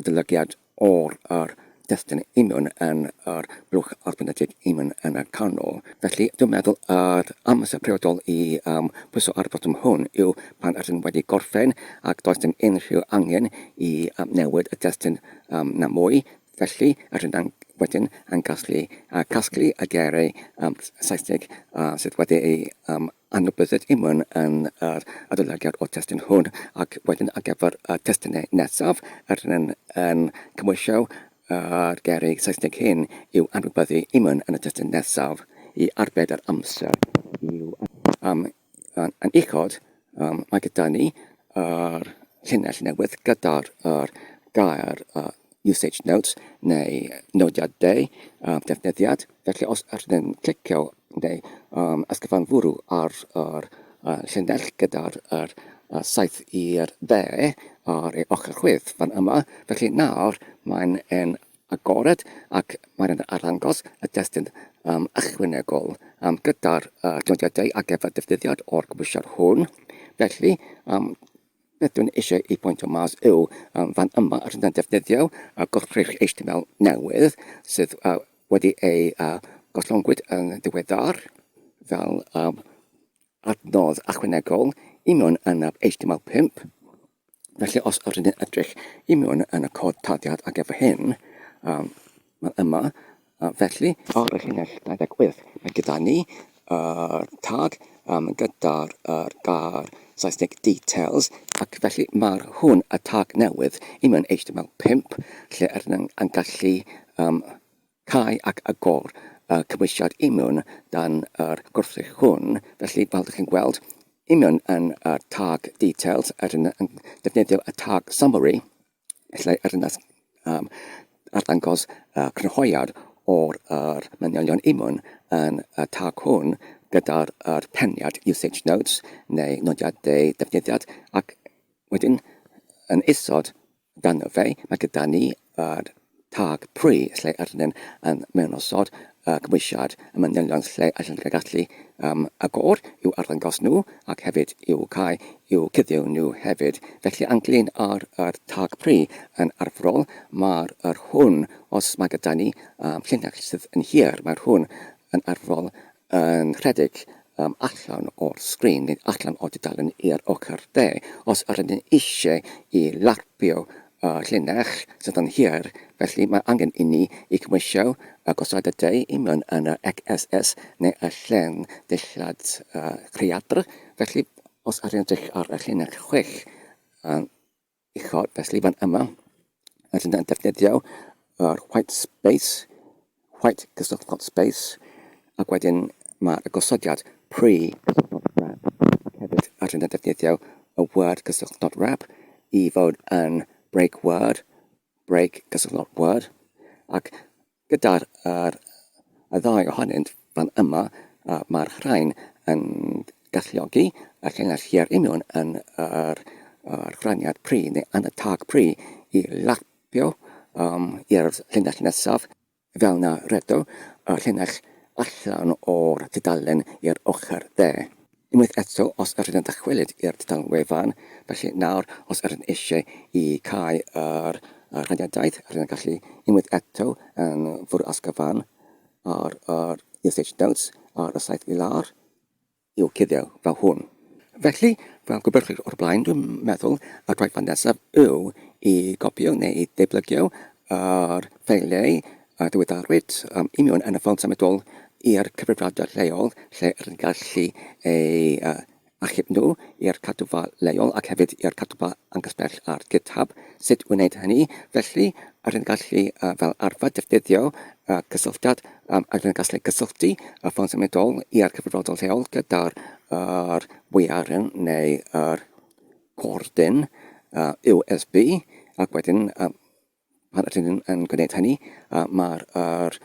adolygiad o'r yr destun union yn yr blwch arbenigedig union yn y canol. Felly, dwi'n meddwl yr amser priodol i um, pwyso ar y botwm hwn yw pan ydyn wedi gorffen ac does dim unrhyw angen i um, newid y destun um, na mwy. Felly, ydyn wedyn yn gallu uh, casglu y geiriau um, Saesneg uh, sydd wedi ei um, Anwybydded Imran yn yr adolygiad o'r testun hwn ac wedyn ar gyfer y testunau nesaf, yr hyn yn cymhwyso yr geiriau Saesneg hyn yw anwybyddu Imran yn y testun nesaf i arbed yr amser i'w um, yn uchod um, mae gyda ni yr llinell newydd gyda'r yr gair uh, usage notes neu nodiadau uh, defnyddiad. Felly os ydyn ni'n clicio neu um, ysgrifenfwrw ar yr uh, llinell gyda'r yr, uh, saeth i'r dde ar ei ochr chwith fan yma. Felly nawr mae'n yn agored ac mae'n arddangos y destun um, ychwanegol um, gyda'r uh, nodiadau ar gyfer defnyddiad o'r gymwysiad hwn. Felly, um, Beth dwi'n eisiau ei pwyntio mas yw um, fan yma rydyn ni'n defnyddio uh, gwrthrych HTML newydd sydd uh, wedi ei uh, gollongwyd yn ddiweddar fel um, adnodd ychwanegol i mewn yn y HTML5. Felly os ydyn ni'n edrych i mewn yn y cod tarddiad ar gyfer hyn, um, mae yma Felly, ar y llinell 28, mae gyda ni yr tag um, gyda'r yr gair Saesneg details, ac felly mae'r hwn y tag newydd i mewn HTML5, lle ydyn ni'n gallu um, cau ac agor y cymwysiad i mewn dan yr gwrthrych hwn. Felly, fel ydych chi'n gweld, i mewn yn y tag details, ydyn ni'n defnyddio y tag summary, Lle yr yna um, arddangos uh, crynhoiad o'r er manylion imwn yn y tag hwn gyda'r er peniad usage notes neu nodiadau defnyddiad ac wedyn yn isod dan fe mae gyda ni yr tag pre lle ydyn yn mewnosod y cymwysiad y manylion lle allan nhw gallu um, agor i'w arddangos nhw ac hefyd i'w cau i'w cuddio nhw hefyd. Felly ynglyn â'r yr tag pre yn arferol, mae'r yr hwn, os mae gyda ni um, llinell sydd yn hir, mae'r hwn yn arferol yn rhedeg um, allan o'r sgrin neu allan o'r dudalen i'r ochr dde. Os ydyn ni eisiau i larpio y llinell sydd yn hir, felly mae angen i ni i cymwysio y gosodiadau i mewn yn y XSS neu y llen dillad uh, rhaeadr. Felly, os ydyn edrych ar y llinell chwech uh, uchod, felly fan yma, rydyn yn defnyddio yr white space, white cysylltnod space, ac wedyn mae'r gosodiad pre cysylltnod wrap, ac hefyd rydyn yn defnyddio y word cysylltnod wrap i fod yn break word, break cysylltnod word, ac Gyda'r yr y ddau ohonynt fan yma, mae'r rhain yn galluogi y llinell hir union yn yr, yr rhaniad pri neu yn y tag pri i lapio um, i'r llinell nesaf fel na redo y llinell allan o'r tudalen i'r ochr dde. Unwaith eto, os ydyn yn dychwelyd i'r tudalen wefan, felly nawr os ydyn eisiau i cau yr rhaniadaeth, rydyn yn gallu unwaith eto yn fwrw asgyfan ar yr usage notes ar y saith i lawr i'w cuddio fel hwn. Felly, fel gwybodwch o'r blaen, dwi'n meddwl y gwaith nesaf yw i gopio neu i ddeblygio yr ffeiliau a diweddarwyd um, union yn y ffôn symudol i'r cyfrifiadur lleol lle rydyn gallu ei uh, achub nhw i'r cadwfa leol ac hefyd i'r cadwfa anghysbell ar GitHub. Sut wneud hynny? Felly, rydyn gallu fel arfer defnyddio cysylltiad, rydyn gallu cysylltu y ffôn symudol i'r cyfrifoldeb lleol gyda'r yr weiaren neu'r cordyn USB ac wedyn pan ydyn yn gwneud hynny mae'r yr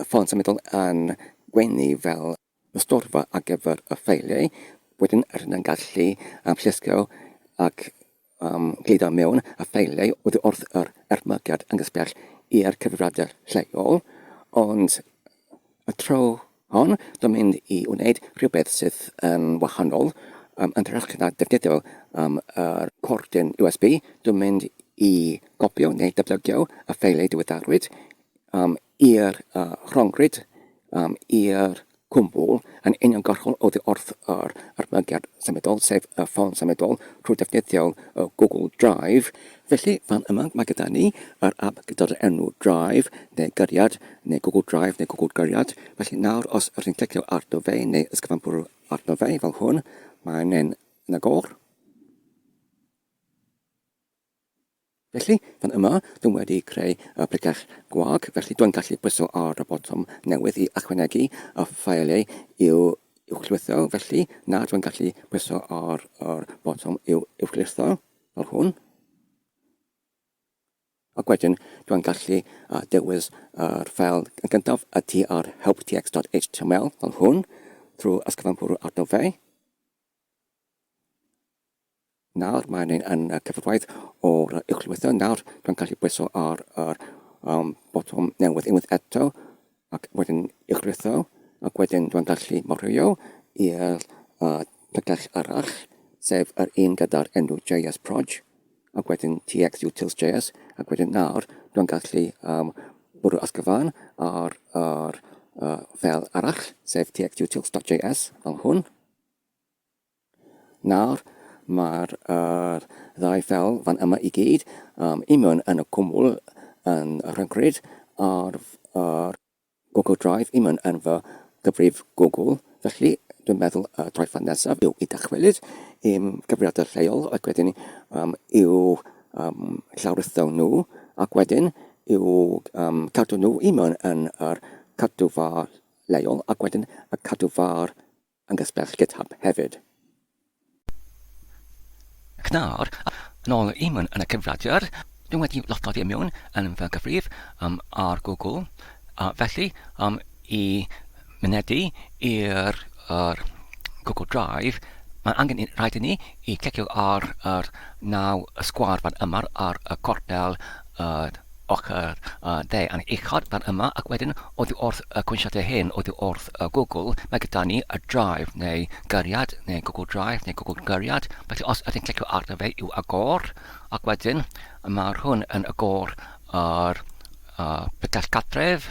ffôn symudol yn gweini fel y storfa ar gyfer y ffeiliau, wedyn rydyn yn gallu llusgo ac gludo mewn y ffeiliau oddi wrth yr edmygiad anghysbell i'r cyfrifiadur lleol, ond y tro hon dwi'n mynd i wneud rhywbeth sydd yn wahanol, yn hytrach na defnyddio yr cordyn USB, dwi'n mynd i gopio neu datblygio y ffeiliau diweddarwyd i'r rhyngrwyd, i'r cwmwl yn uniongyrchol oddi wrth yr armygiad symudol, sef y ffôn symudol, trwy defnyddio y Google Drive. Felly, fan yma mae gyda ni yr app gyda'r enw Drive, neu Gyriad, neu Google Drive, neu Google Gyriad. Felly nawr, os ydych chi'n clicio arno fe, neu ysgrifennu arno fe, fel hwn, mae'n yn agor. Felly, fan yma, dwi'n wedi creu y pregeth gwag, felly dwi'n gallu pwyso ar y botwm newydd i ychwanegu y ffeiliau i'w uwchlwytho, felly na dwi'n gallu pwyso ar yr botwm i'w uwchlwytho, fel hwn. Ac wedyn, dwi'n gallu dewis yr ffeil yn gyntaf, y tr helptx.html, fel hwn, trwy ysgrifennu arno fe. Nawr mae'n ein yn y cyfarwydd o'r uwchlwytho. Nawr dwi'n gallu pwyso ar yr botwm newydd unwaith eto ac wedyn uwchlwytho ac wedyn dwi'n gallu morio i'r pregell arall sef yr un gyda'r enw JS Proj ac wedyn TX Utils JS ac wedyn nawr dwi'n gallu bwrw ysgyfan ar yr ffeil arall sef txutils.js fel hwn. Nawr, mae'r yr ddau ffeil fan yma i gyd i mewn yn y cwmwl yn y rhyngrwyd ar yr Google Drive i mewn yn fy gyfrif Google. Felly, dwi'n meddwl y troedfan nesaf yw i dychwelyd i'm cyfrifiadur lleol ac wedyn i'w llawrytho nhw ac wedyn i'w cadw nhw i mewn yn yr cadwfa leol ac wedyn y cadwfa'r yn gysbell GitHub hefyd. Ac nawr, yn ôl i mewn yn y cyfrifiadur, dwi wedi llofnodi i mewn yn fy gyfrif ar Google, a felly i mynedi i'r yr Google Drive, mae angen rhaid i ni i clicio ar yr naw sgwâr fan yma ar y cornel yr ochr dde yn uchod fan yma ac wedyn oddi wrth y cwynsiadau hyn oddi wrth y Google mae gyda ni y Drive neu Gyriad neu Google Drive neu Google Gyriad felly os ydyn clicio arno fe i'w agor ac wedyn mae'r hwn yn agor yr pregell gartref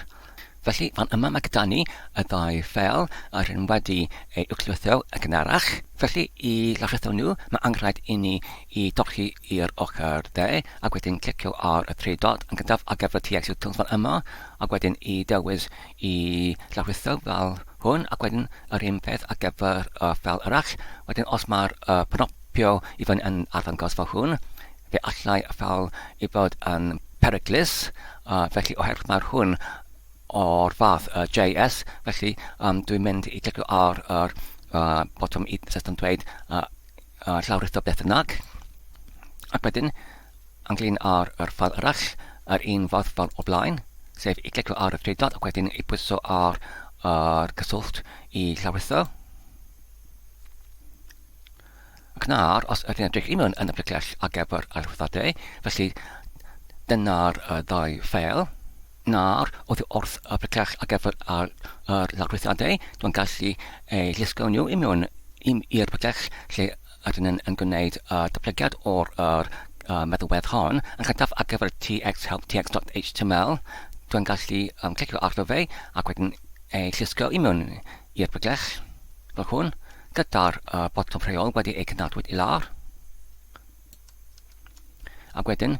Felly, fan yma mae gyda ni y ddau ffeil yr hyn wedi ei uwchlwytho yn gynharach. Felly, i lawrlwytho nhw, mae angenrhaid i ni i dorchi i'r ochr dde ac wedyn clicio ar y tri dot yn gyntaf ar gyfer TX Utils fan yma ac wedyn i dewis i lawrlwytho fel hwn ac wedyn yr un peth ar gyfer y ffeil arall. Wedyn os mae'r penopio i fyny yn arddangos fel hwn, Fe allai y ffeil i fod yn peryglus, felly oherwydd mae'r hwn o'r fath JS, felly dwi'n mynd i clicio ar yr botwm i sydd yn dweud llawrytho beth bynnag. Ac wedyn, ynglyn â'r yr ffeil arall, yr un fath fel o blaen, sef i clicio ar y tri dot ac wedyn i pwyso ar yr cyswllt i llawrytho. Ac nawr, os ydyn edrych i mewn yn y pregell ar gyfer yr hyfforddiadau, felly dyna'r ddau ffeil. Nawr, oddi wrth y pregell ar gyfer yr lawrlwythiadau, dwi'n gallu eu llusgo nhw i mewn i'r pregell lle ydyn yn, yn gwneud y datblygiad o'r yr, meddalwedd hon. Yn gyntaf, ar gyfer txhelptx.html, dwi'n gallu clicio arno fe ac wedyn ei llusgo i mewn i'r pregell fel hwn. Gyda'r botwm rheol wedi ei cynadwyd i lawr. Ac wedyn,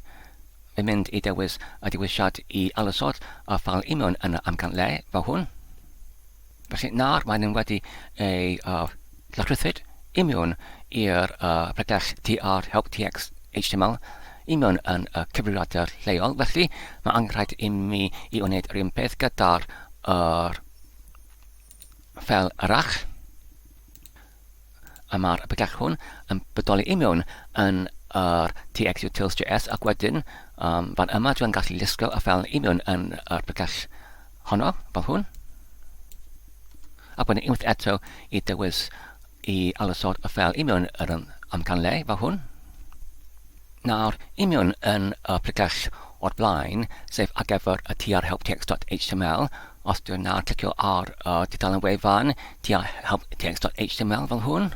fe mynd i dewis y dewisiad i alysod y ffael i mewn yn y amcan le, fel hwn. Felly nawr mae nhw'n wedi ei lawrlwythyd i mewn i'r uh, pregell tr help tx html i mewn yn y cyfrifiadur lleol. Felly, mae angen rhaid i mi i wneud yr un peth gyda'r yr ffeil arall. A mae'r pregell hwn yn bodoli i mewn yn yr txutils.js ac wedyn um, fan yma dwi'n gallu lusgo y ffeil i mewn yn yr pregell honno, fel hwn. Ac wedyn unwaith eto i dewis i alysod y ffeil i mewn yr amcanle fel hwn. Nawr, i mewn yn y pregell o'r blaen, sef ar gyfer y trhelptext.html, os dwi'n nawr clicio ar y tudalen wefan trhelptext.html fel hwn,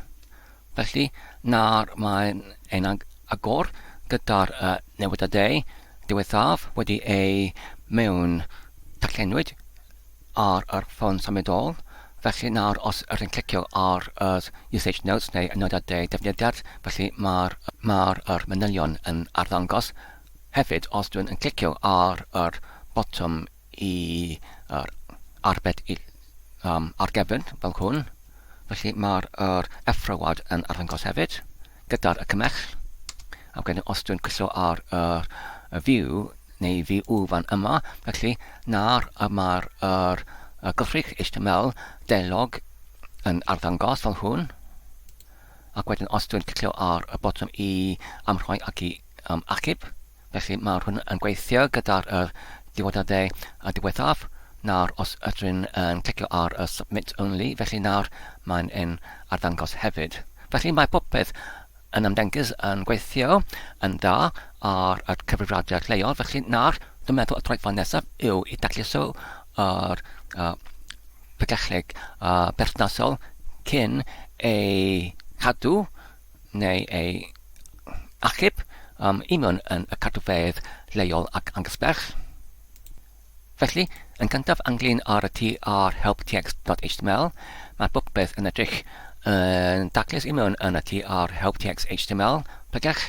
felly nawr mae'n ein agor gyda'r uh, newidiadau diwethaf wedi ei mewn darllenwyd ar yr ffôn symudol, felly nawr os ydych chi'n clicio ar yr Usage Notes neu y nodiadau defnyddiad, felly mae'r mae'r yr manylion yn arddangos. Hefyd, os dwi'n yn clicio ar yr botwm i yr arbed i, um, ar gefn, fel hwn, felly mae'r yr effroad yn arddangos hefyd, gyda'r y cymell. Ac wedyn os dwi'n clicio ar yr y view neu VU fan yma, felly nawr y mae'r yr, y gyfrif HTML dialog yn arddangos fel hwn. Ac wedyn os dwi'n clicio ar y botwm i amrhoi ac i um, achub, felly mae'r hwn yn gweithio gyda'r yr diweddiadau a diwethaf. Nawr os ydyn yn clicio ar y submit only, felly nawr mae'n yn arddangos hefyd. Felly mae popeth yn ymddengys yn gweithio yn dda ar y cyfrifiadur lleol, felly nawr dwi'n meddwl y troedfan nesaf yw i dacluso yr uh, pregethleg uh, berthnasol cyn ei cadw neu ei achub um, i mewn yn y cadwfeydd lleol ac anghysbell. Felly, yn gyntaf ynglyn â'r tr help txt.html, mae popeth yn edrych yn daclus i mewn yn y tr help txt.html pregell.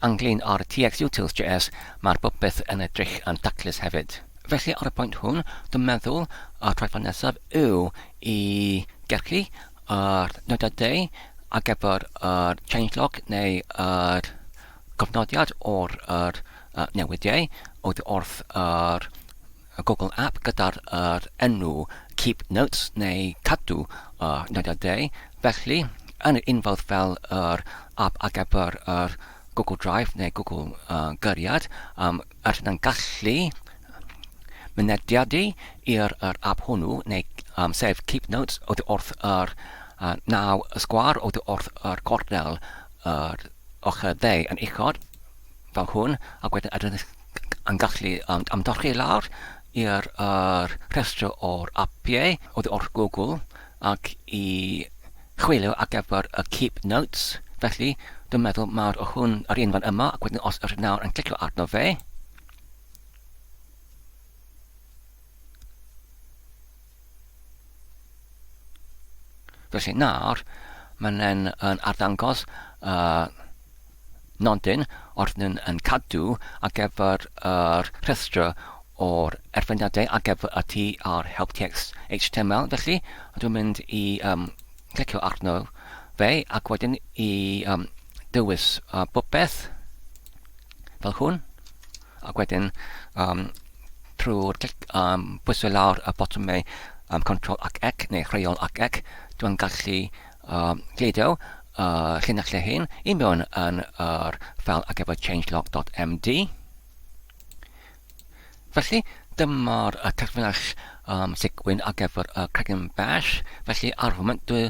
Ynglyn â'r txutils.js, mae'r popeth yn edrych yn daclus hefyd. Felly, ar y pwynt hwn, dwi'n meddwl y troedfan nesaf yw i gerchu yr nodiadau ar gyfer yr changelog neu yr cofnodiad o'r yr newidiau oddi wrth yr Google App gyda'r yr enw Keep Notes neu Cadw y Nodiadau. Felly, yn yr unfodd fel yr app ar gyfer yr Google Drive neu Google uh, Gyriad, um, rydyn yn gallu mynediadu i'r yr app hwnnw, neu um, sef Keep Notes, oddi wrth yr uh, naw sgwâr oddi wrth yr gornel yr ochr dde yn uchod, fel hwn, ac wedyn ydyn yn gallu um, amdorchi lawr i'r er rhestr o'r apiau oddi wrth Google ac i chwilio ar gyfer y Keep Notes. Felly, dwi'n meddwl mae'r hwn yr un fan yma, ac wedyn os ydych nawr yn clicio arno fe, Felly nawr, mae'n yn, yn arddangos uh, nodyn wrth nhw'n yn cadw ar gyfer yr rhestr o'r erfyniadau ar gyfer y TR Help Text HTML. Felly, dwi'n mynd i um, clicio arno fe ac wedyn i um, dewis uh, popeth fel hwn ac wedyn um, trwy'r clic um, pwyso lawr y botymau um, Ctrl ac Ec neu rheol ac Ec, dwi'n gallu um, gludo uh, llinellau hyn i mewn yn yr ffeil ar gyfer changelog.md. Felly, dyma'r uh, terfynell um, sigwyn ar gyfer y uh, cregyn bash. Felly, ar y foment, dwi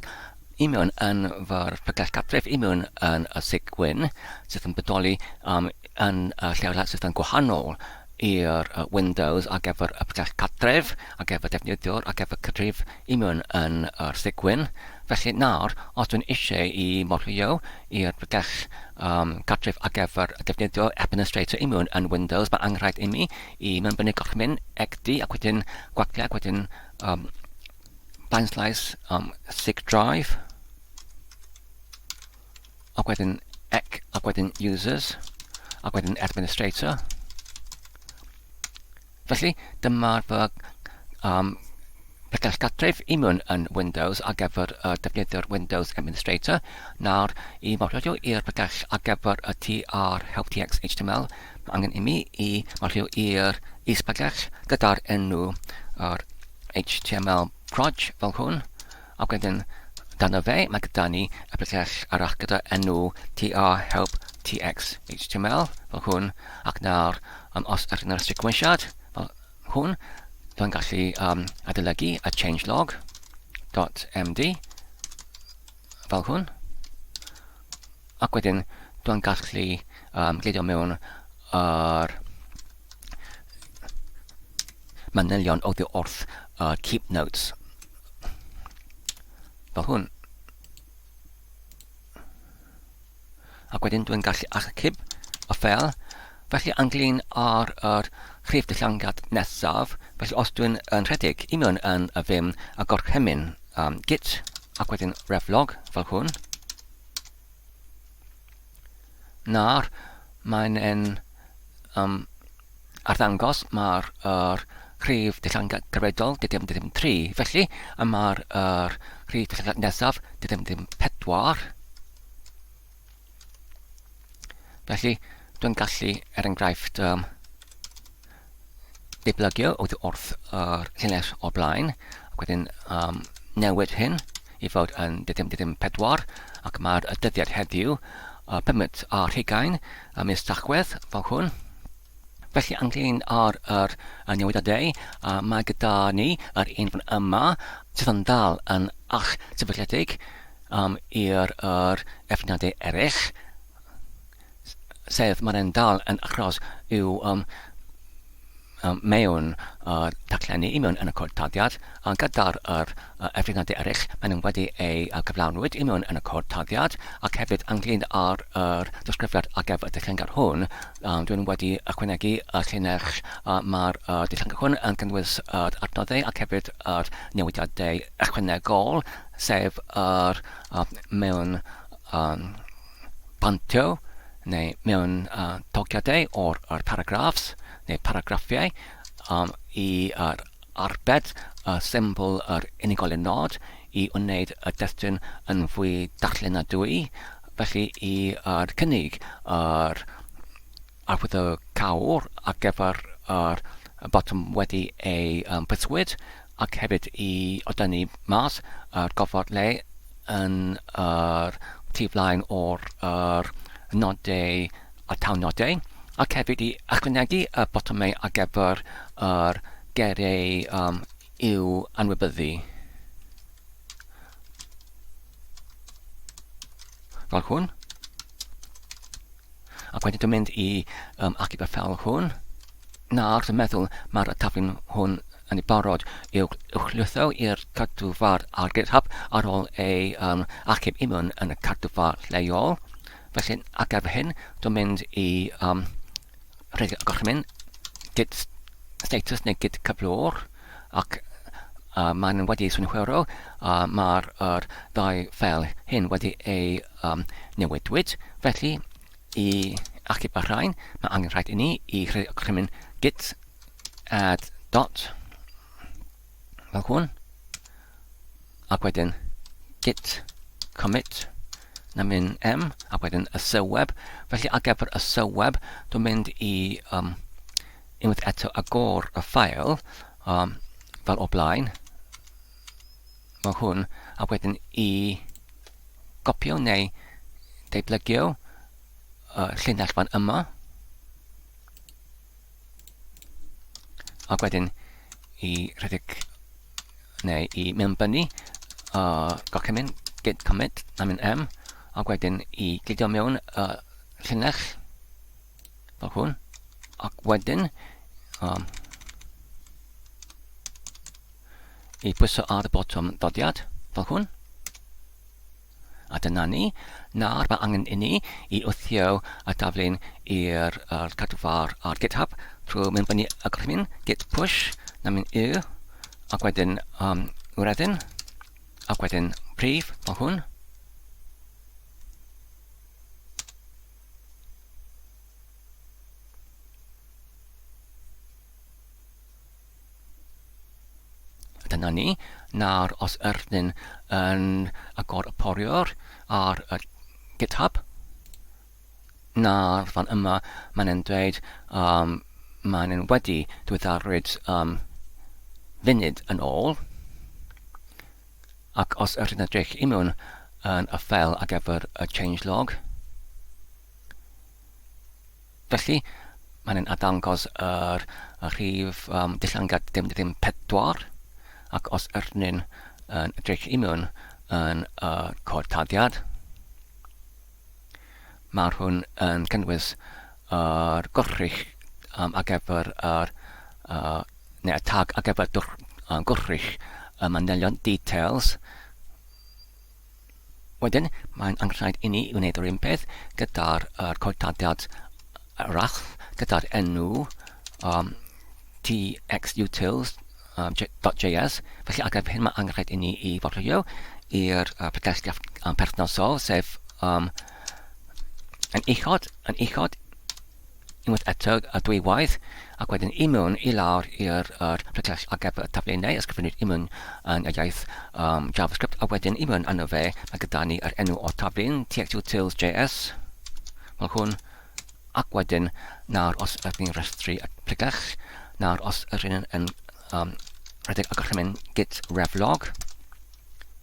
i mewn yn fy pregeth gartref, i mewn yn y sigwyn sydd yn bodoli um, yn y lleoliad sydd yn gwahanol i'r Windows ar gyfer y pregeth cartref, ar gyfer defnyddiwr, ar gyfer cyfrif i mewn yn yr sigwyn. Felly nawr, os dwi'n eisiau i morfio i'r pregeth um, cartref ar gyfer defnyddiwr administrator i mewn yn Windows, mae angenrhaid i mi i mewnbynnu gorchymyn XD ac wedyn gwagle ac wedyn um, blind slice um, sig drive ac wedyn ec ac wedyn users ac wedyn administrator. Felly dyma'r fy um, Pregell gartref i mewn yn Windows ar gyfer y defnyddwyr Windows Administrator. Nawr, i mawrhydio i'r pregell ar gyfer y TR Help TX HTML, mae angen i mi i mawrhydio i'r is-bregell gyda'r enw yr HTML proj fel hwn. Ac wedyn, dan y fe, mae gyda ni y pregell arall gyda enw TR Help TX HTML fel hwn. Ac nawr, os ydych chi'n yr sequensiad, fel hwn, dwi'n gallu adolygu y changelog.md fel hwn. Ac wedyn dwi'n gallu gludo mewn yr manylion oddi wrth keep notes fel hwn. Ac wedyn dwi'n gallu archeb y ffeil. Felly ynglyn â'r yr rhif dillangad nesaf, felly os dwi'n yn rhedeg i mewn yn y Vim a gorchymyn git ac wedyn reflog fel hwn, nawr mae'n yn arddangos mae'r yr rhif dillangad cyfredol dim dim 3, felly y mae'r yr rhif dillangad nesaf dim dim 4. Felly, dwi'n gallu, er enghraifft, deblygio oddi wrth yr llinell o'r blaen, ac wedyn newid hyn i fod yn dim dim 4, ac mae'r dyddiad heddiw, 5 ar hugain, mis Tachwedd, fel hwn. Felly, ynglyn â'r yr newidiadau, mae gyda ni yr un fan yma sydd yn dal yn all sefydledig i'r yr efniadau eraill, sef mae'n dal yn achos i'w mewn taclenni i mewn yn y cod tarddiad, a gyda'r yr efryniadau eraill maen nhw wedi eu cyflawnwyd i mewn yn y cod tarddiad, ac hefyd ynglyn â'r yr disgrifiad ar gyfer y dillyngar hwn, dwi'n wedi ychwanegu y llinell mae'r dillyngar hwn yn cynnwys yr adnoddau ac hefyd yr newidiadau ychwanegol, sef yr mewn pantio neu mewn tociadau o'r yr paragraffs neu paragraffiau i yr arbed y symbol yr unigolyn nod i wneud y destun yn fwy darllenadwy, felly i yr cynnig yr arwyddocawr ar gyfer yr botwm wedi ei byswyd ac hefyd i odynnu mas yr gofod le yn yr tu flaen o'r yr nodau a tawnodau ac hefyd i ychwanegu y botymau ar gyfer yr geiriau i'w anwybyddu. Fel hwn. Ac wedyn dwi'n mynd i achub y ffeil hwn. Nawr dwi'n meddwl mae'r taflen hwn yn ei barod i'w uwchlwytho i'r cadwfar ar GitHub ar ôl ei achub i mewn yn y cadwfar lleol. Felly, ac ar hyn, dwi'n mynd i rhedeg y gorchymyn git status neu git cyflwr ac maen nhw wedi synhwyro mae'r yr ddau ffeil hyn wedi ei newidwyd. Felly, i achub y rhain, mae angen rhaid i ni i rhedeg y gorchymyn git add dot fel hwn ac wedyn git commit na mynd m ac wedyn y sylweb. Felly ar gyfer y sylweb, dwi'n mynd i unwaith eto agor y ffael fel o blaen, fel hwn, a wedyn i gopio neu deblygio y llinell fan yma. Ac wedyn i rhedeg neu i mewnbynnu y gorchymyn git commit na mynd m ac wedyn i gludo mewn y llinell fel hwn ac wedyn i pwyso ar y botwm dodiad fel hwn. A dyna ni. Nawr mae angen i ni i wthio y daflen i'r er cadwfar ar GitHub trwy mynd fyny y gorchymyn git push na mynd u ac wedyn wreddyn ac wedyn prif fel hwn. dyna ni. Nawr os ydyn yn agor y poriwr ar y GitHub, nawr fan yma mae'n yn dweud um, mae'n yn wedi diweddarwyd um, funud yn ôl. Ac os ydyn edrych i mewn yn y ffeil ar gyfer y changelog, Felly, mae'n yn arddangos yr rhif um, dillangad dim ddim 4, ac os ydyn ni'n yn edrych i mewn yn y cod taddiad, mae'r hwn yn cynnwys yr gwrthrych um, ar gyfer yr, uh, neu y tag ar gyfer gwrthrych y manylion details. Wedyn, mae'n angenrhaid i ni wneud yr un peth gyda'r er codtadiad arall, gyda'r enw um, txutils.js. Felly ar gyfer hyn mae angenrhaid i ni i fodlio i'r uh, pregethliad um, perthnasol, sef um, yn uchod, yn uchod unwaith eto y dwywaith, ac wedyn i mewn i lawr i'r er pregeth ar gyfer y taflennau ysgrifennwyd i mewn yn y iaith um, JavaScript, a wedyn i mewn arno fe mae gyda ni yr enw o'r taflen txutils.js fel hwn, ac wedyn nawr os ydyn ni'n rhestru y pregeth, nawr os ydyn ni'n yn um, rhedeg y gorchymyn git revlog,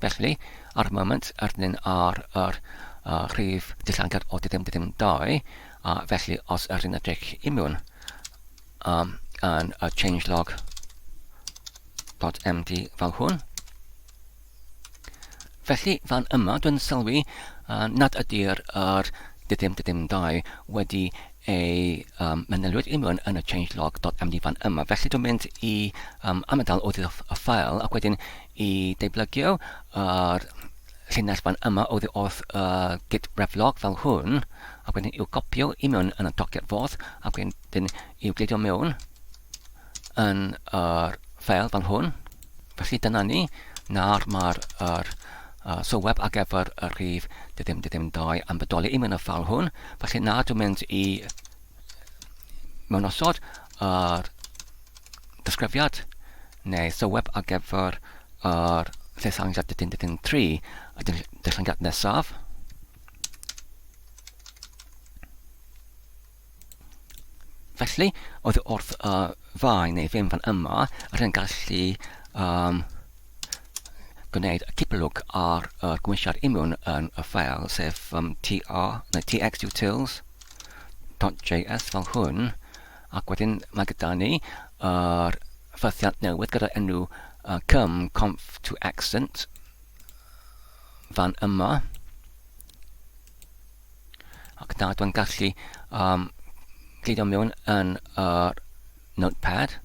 Felly, ar y moment, ydyn ni'n ar yr uh, rhif dillangad o dim dim 2, a felly os ydyn edrych i mewn um, yn y changelog.md fel hwn. Felly, fan yma, dwi'n sylwi uh, nad ydy'r yr dim dim 2 wedi ei um, manylwyd i mewn yn y changelog.md fan yma. Felly dwi'n mynd i um, ymadael oddi wrth y ffael ac wedyn i deblygio yr llinell fan yma oddi wrth y git reflog fel hwn ac wedyn i'w copio i mewn yn y dociad fodd ac wedyn i'w gludo mewn yn yr ffeil fan hwn. Felly dyna ni. Nawr mae'r yr, uh, sylweb ar gyfer y rhif dim dim 2 yn bodoli i mewn y ffeil hwn. Felly nawr dwi'n mynd i mewnosod yr disgrifiad neu sylweb ar gyfer yr llesangiad dim dim 3 y dillangad nesaf. Felly, oedd wrth y fai neu ddim fan yma, rydyn yn gallu um, gwneud y cipolwg ar y gymwysiad imiwn yn y ffeil, sef um, tr neu txutils.js fel hwn, ac wedyn mae gyda ni yr ffythiant newydd gyda enw uh, cym conf to accent fan yma. Ac na, dwi'n gallu um, gludo mewn yn yr notepad.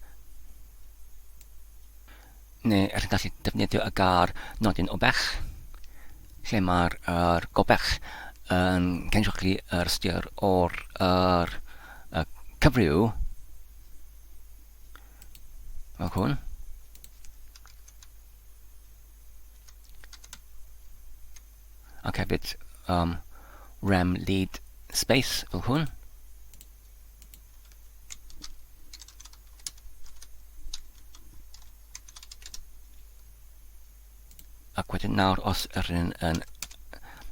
Neu ydych chi'n gallu defnyddio y gair nodyn o bell, lle mae'r er gobell yn cynrychioli yr ystyr o'r er, y cyfryw fel hwn. Ac hefyd um, rem lead space fel hwn. Ac wedyn nawr os yr un yn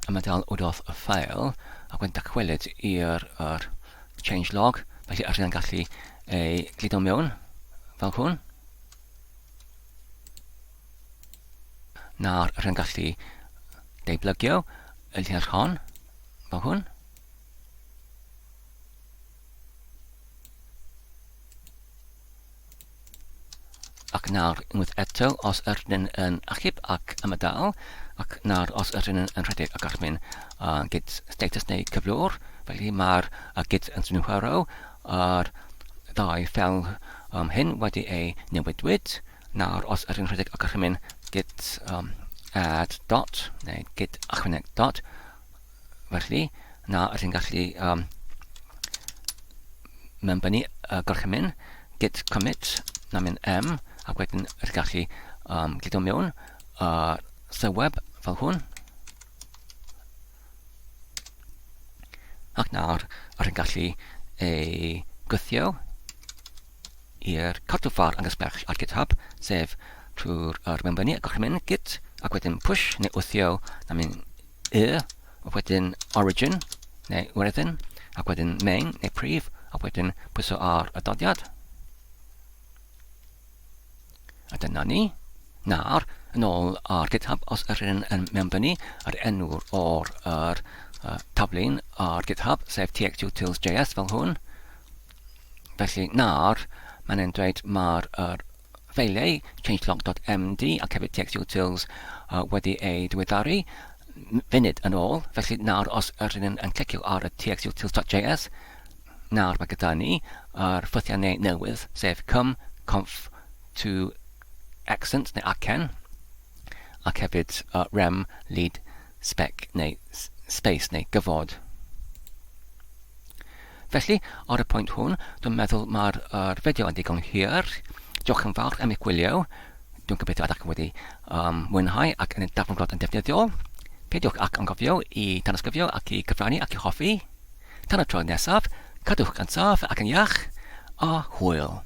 ymadael wrth y ffael ac wedyn dychwelyd i'r er change log, felly yr un yn gallu ei gludo mewn fel hwn. Nawr rwy'n gallu deiblygio y llinell hon, fel hwn. Ac nawr, unwaith eto, os ydyn yn achub ac ymadael, ac nawr os ydyn yn rhedeg y gorchymyn uh, git status neu cyflwr, felly mae'r uh, git yn synhwyro yr ddau ffeil um, hyn wedi ei newidwyd. Nawr, os ydyn rhedeg y gorchymyn git um, add dot, neu git ychwaneg dot, felly, na ydyn gallu um, mewnbynnu y gorchymyn git commit na mynd m, ac wedyn ydyn gallu um, gludo mewn y uh, sylweb fel hwn. Ac nawr rydyn gallu ei gwthio i'r cartwfar anghysbell ar GitHub, sef trwy'r yr mewnbynnu a gorchymyn git ac wedyn push neu wthio na mynd y ac wedyn origin neu werddin ac wedyn main neu prif ac wedyn pwyso ar y doddiad. A dyna ni. Nawr, yn ôl ar GitHub, os ydyn yn mewnbynnu yr enw o'r yr, uh, taflun ar GitHub, sef txutils.js fel hwn, felly nawr mae'n e'n dweud mae'r er, ffeiliau changelog.md ac hefyd txutils uh, wedi ei diweddaru funud yn ôl, felly nawr os ydyn yn, yn clicio ar y txutils.js, nawr mae gyda ni yr ffythiannau newydd, sef cum, conf, to accent neu acen, ac hefyd uh, rem, lead, spec neu space neu gyfod. Felly, ar y pwynt hwn, dwi'n meddwl mae'r er fideo yn digon hir. Diolch yn fawr am eich gwylio. Dwi'n gobeithio ydych chi wedi um, mwynhau ac yn darganfod yn defnyddiol. Peidiwch ac anghofio i tanysgrifio ac i gyfrannu ac i hoffi. Tan y tro nesaf, cadwch yn saff ac yn iach, a hwyl.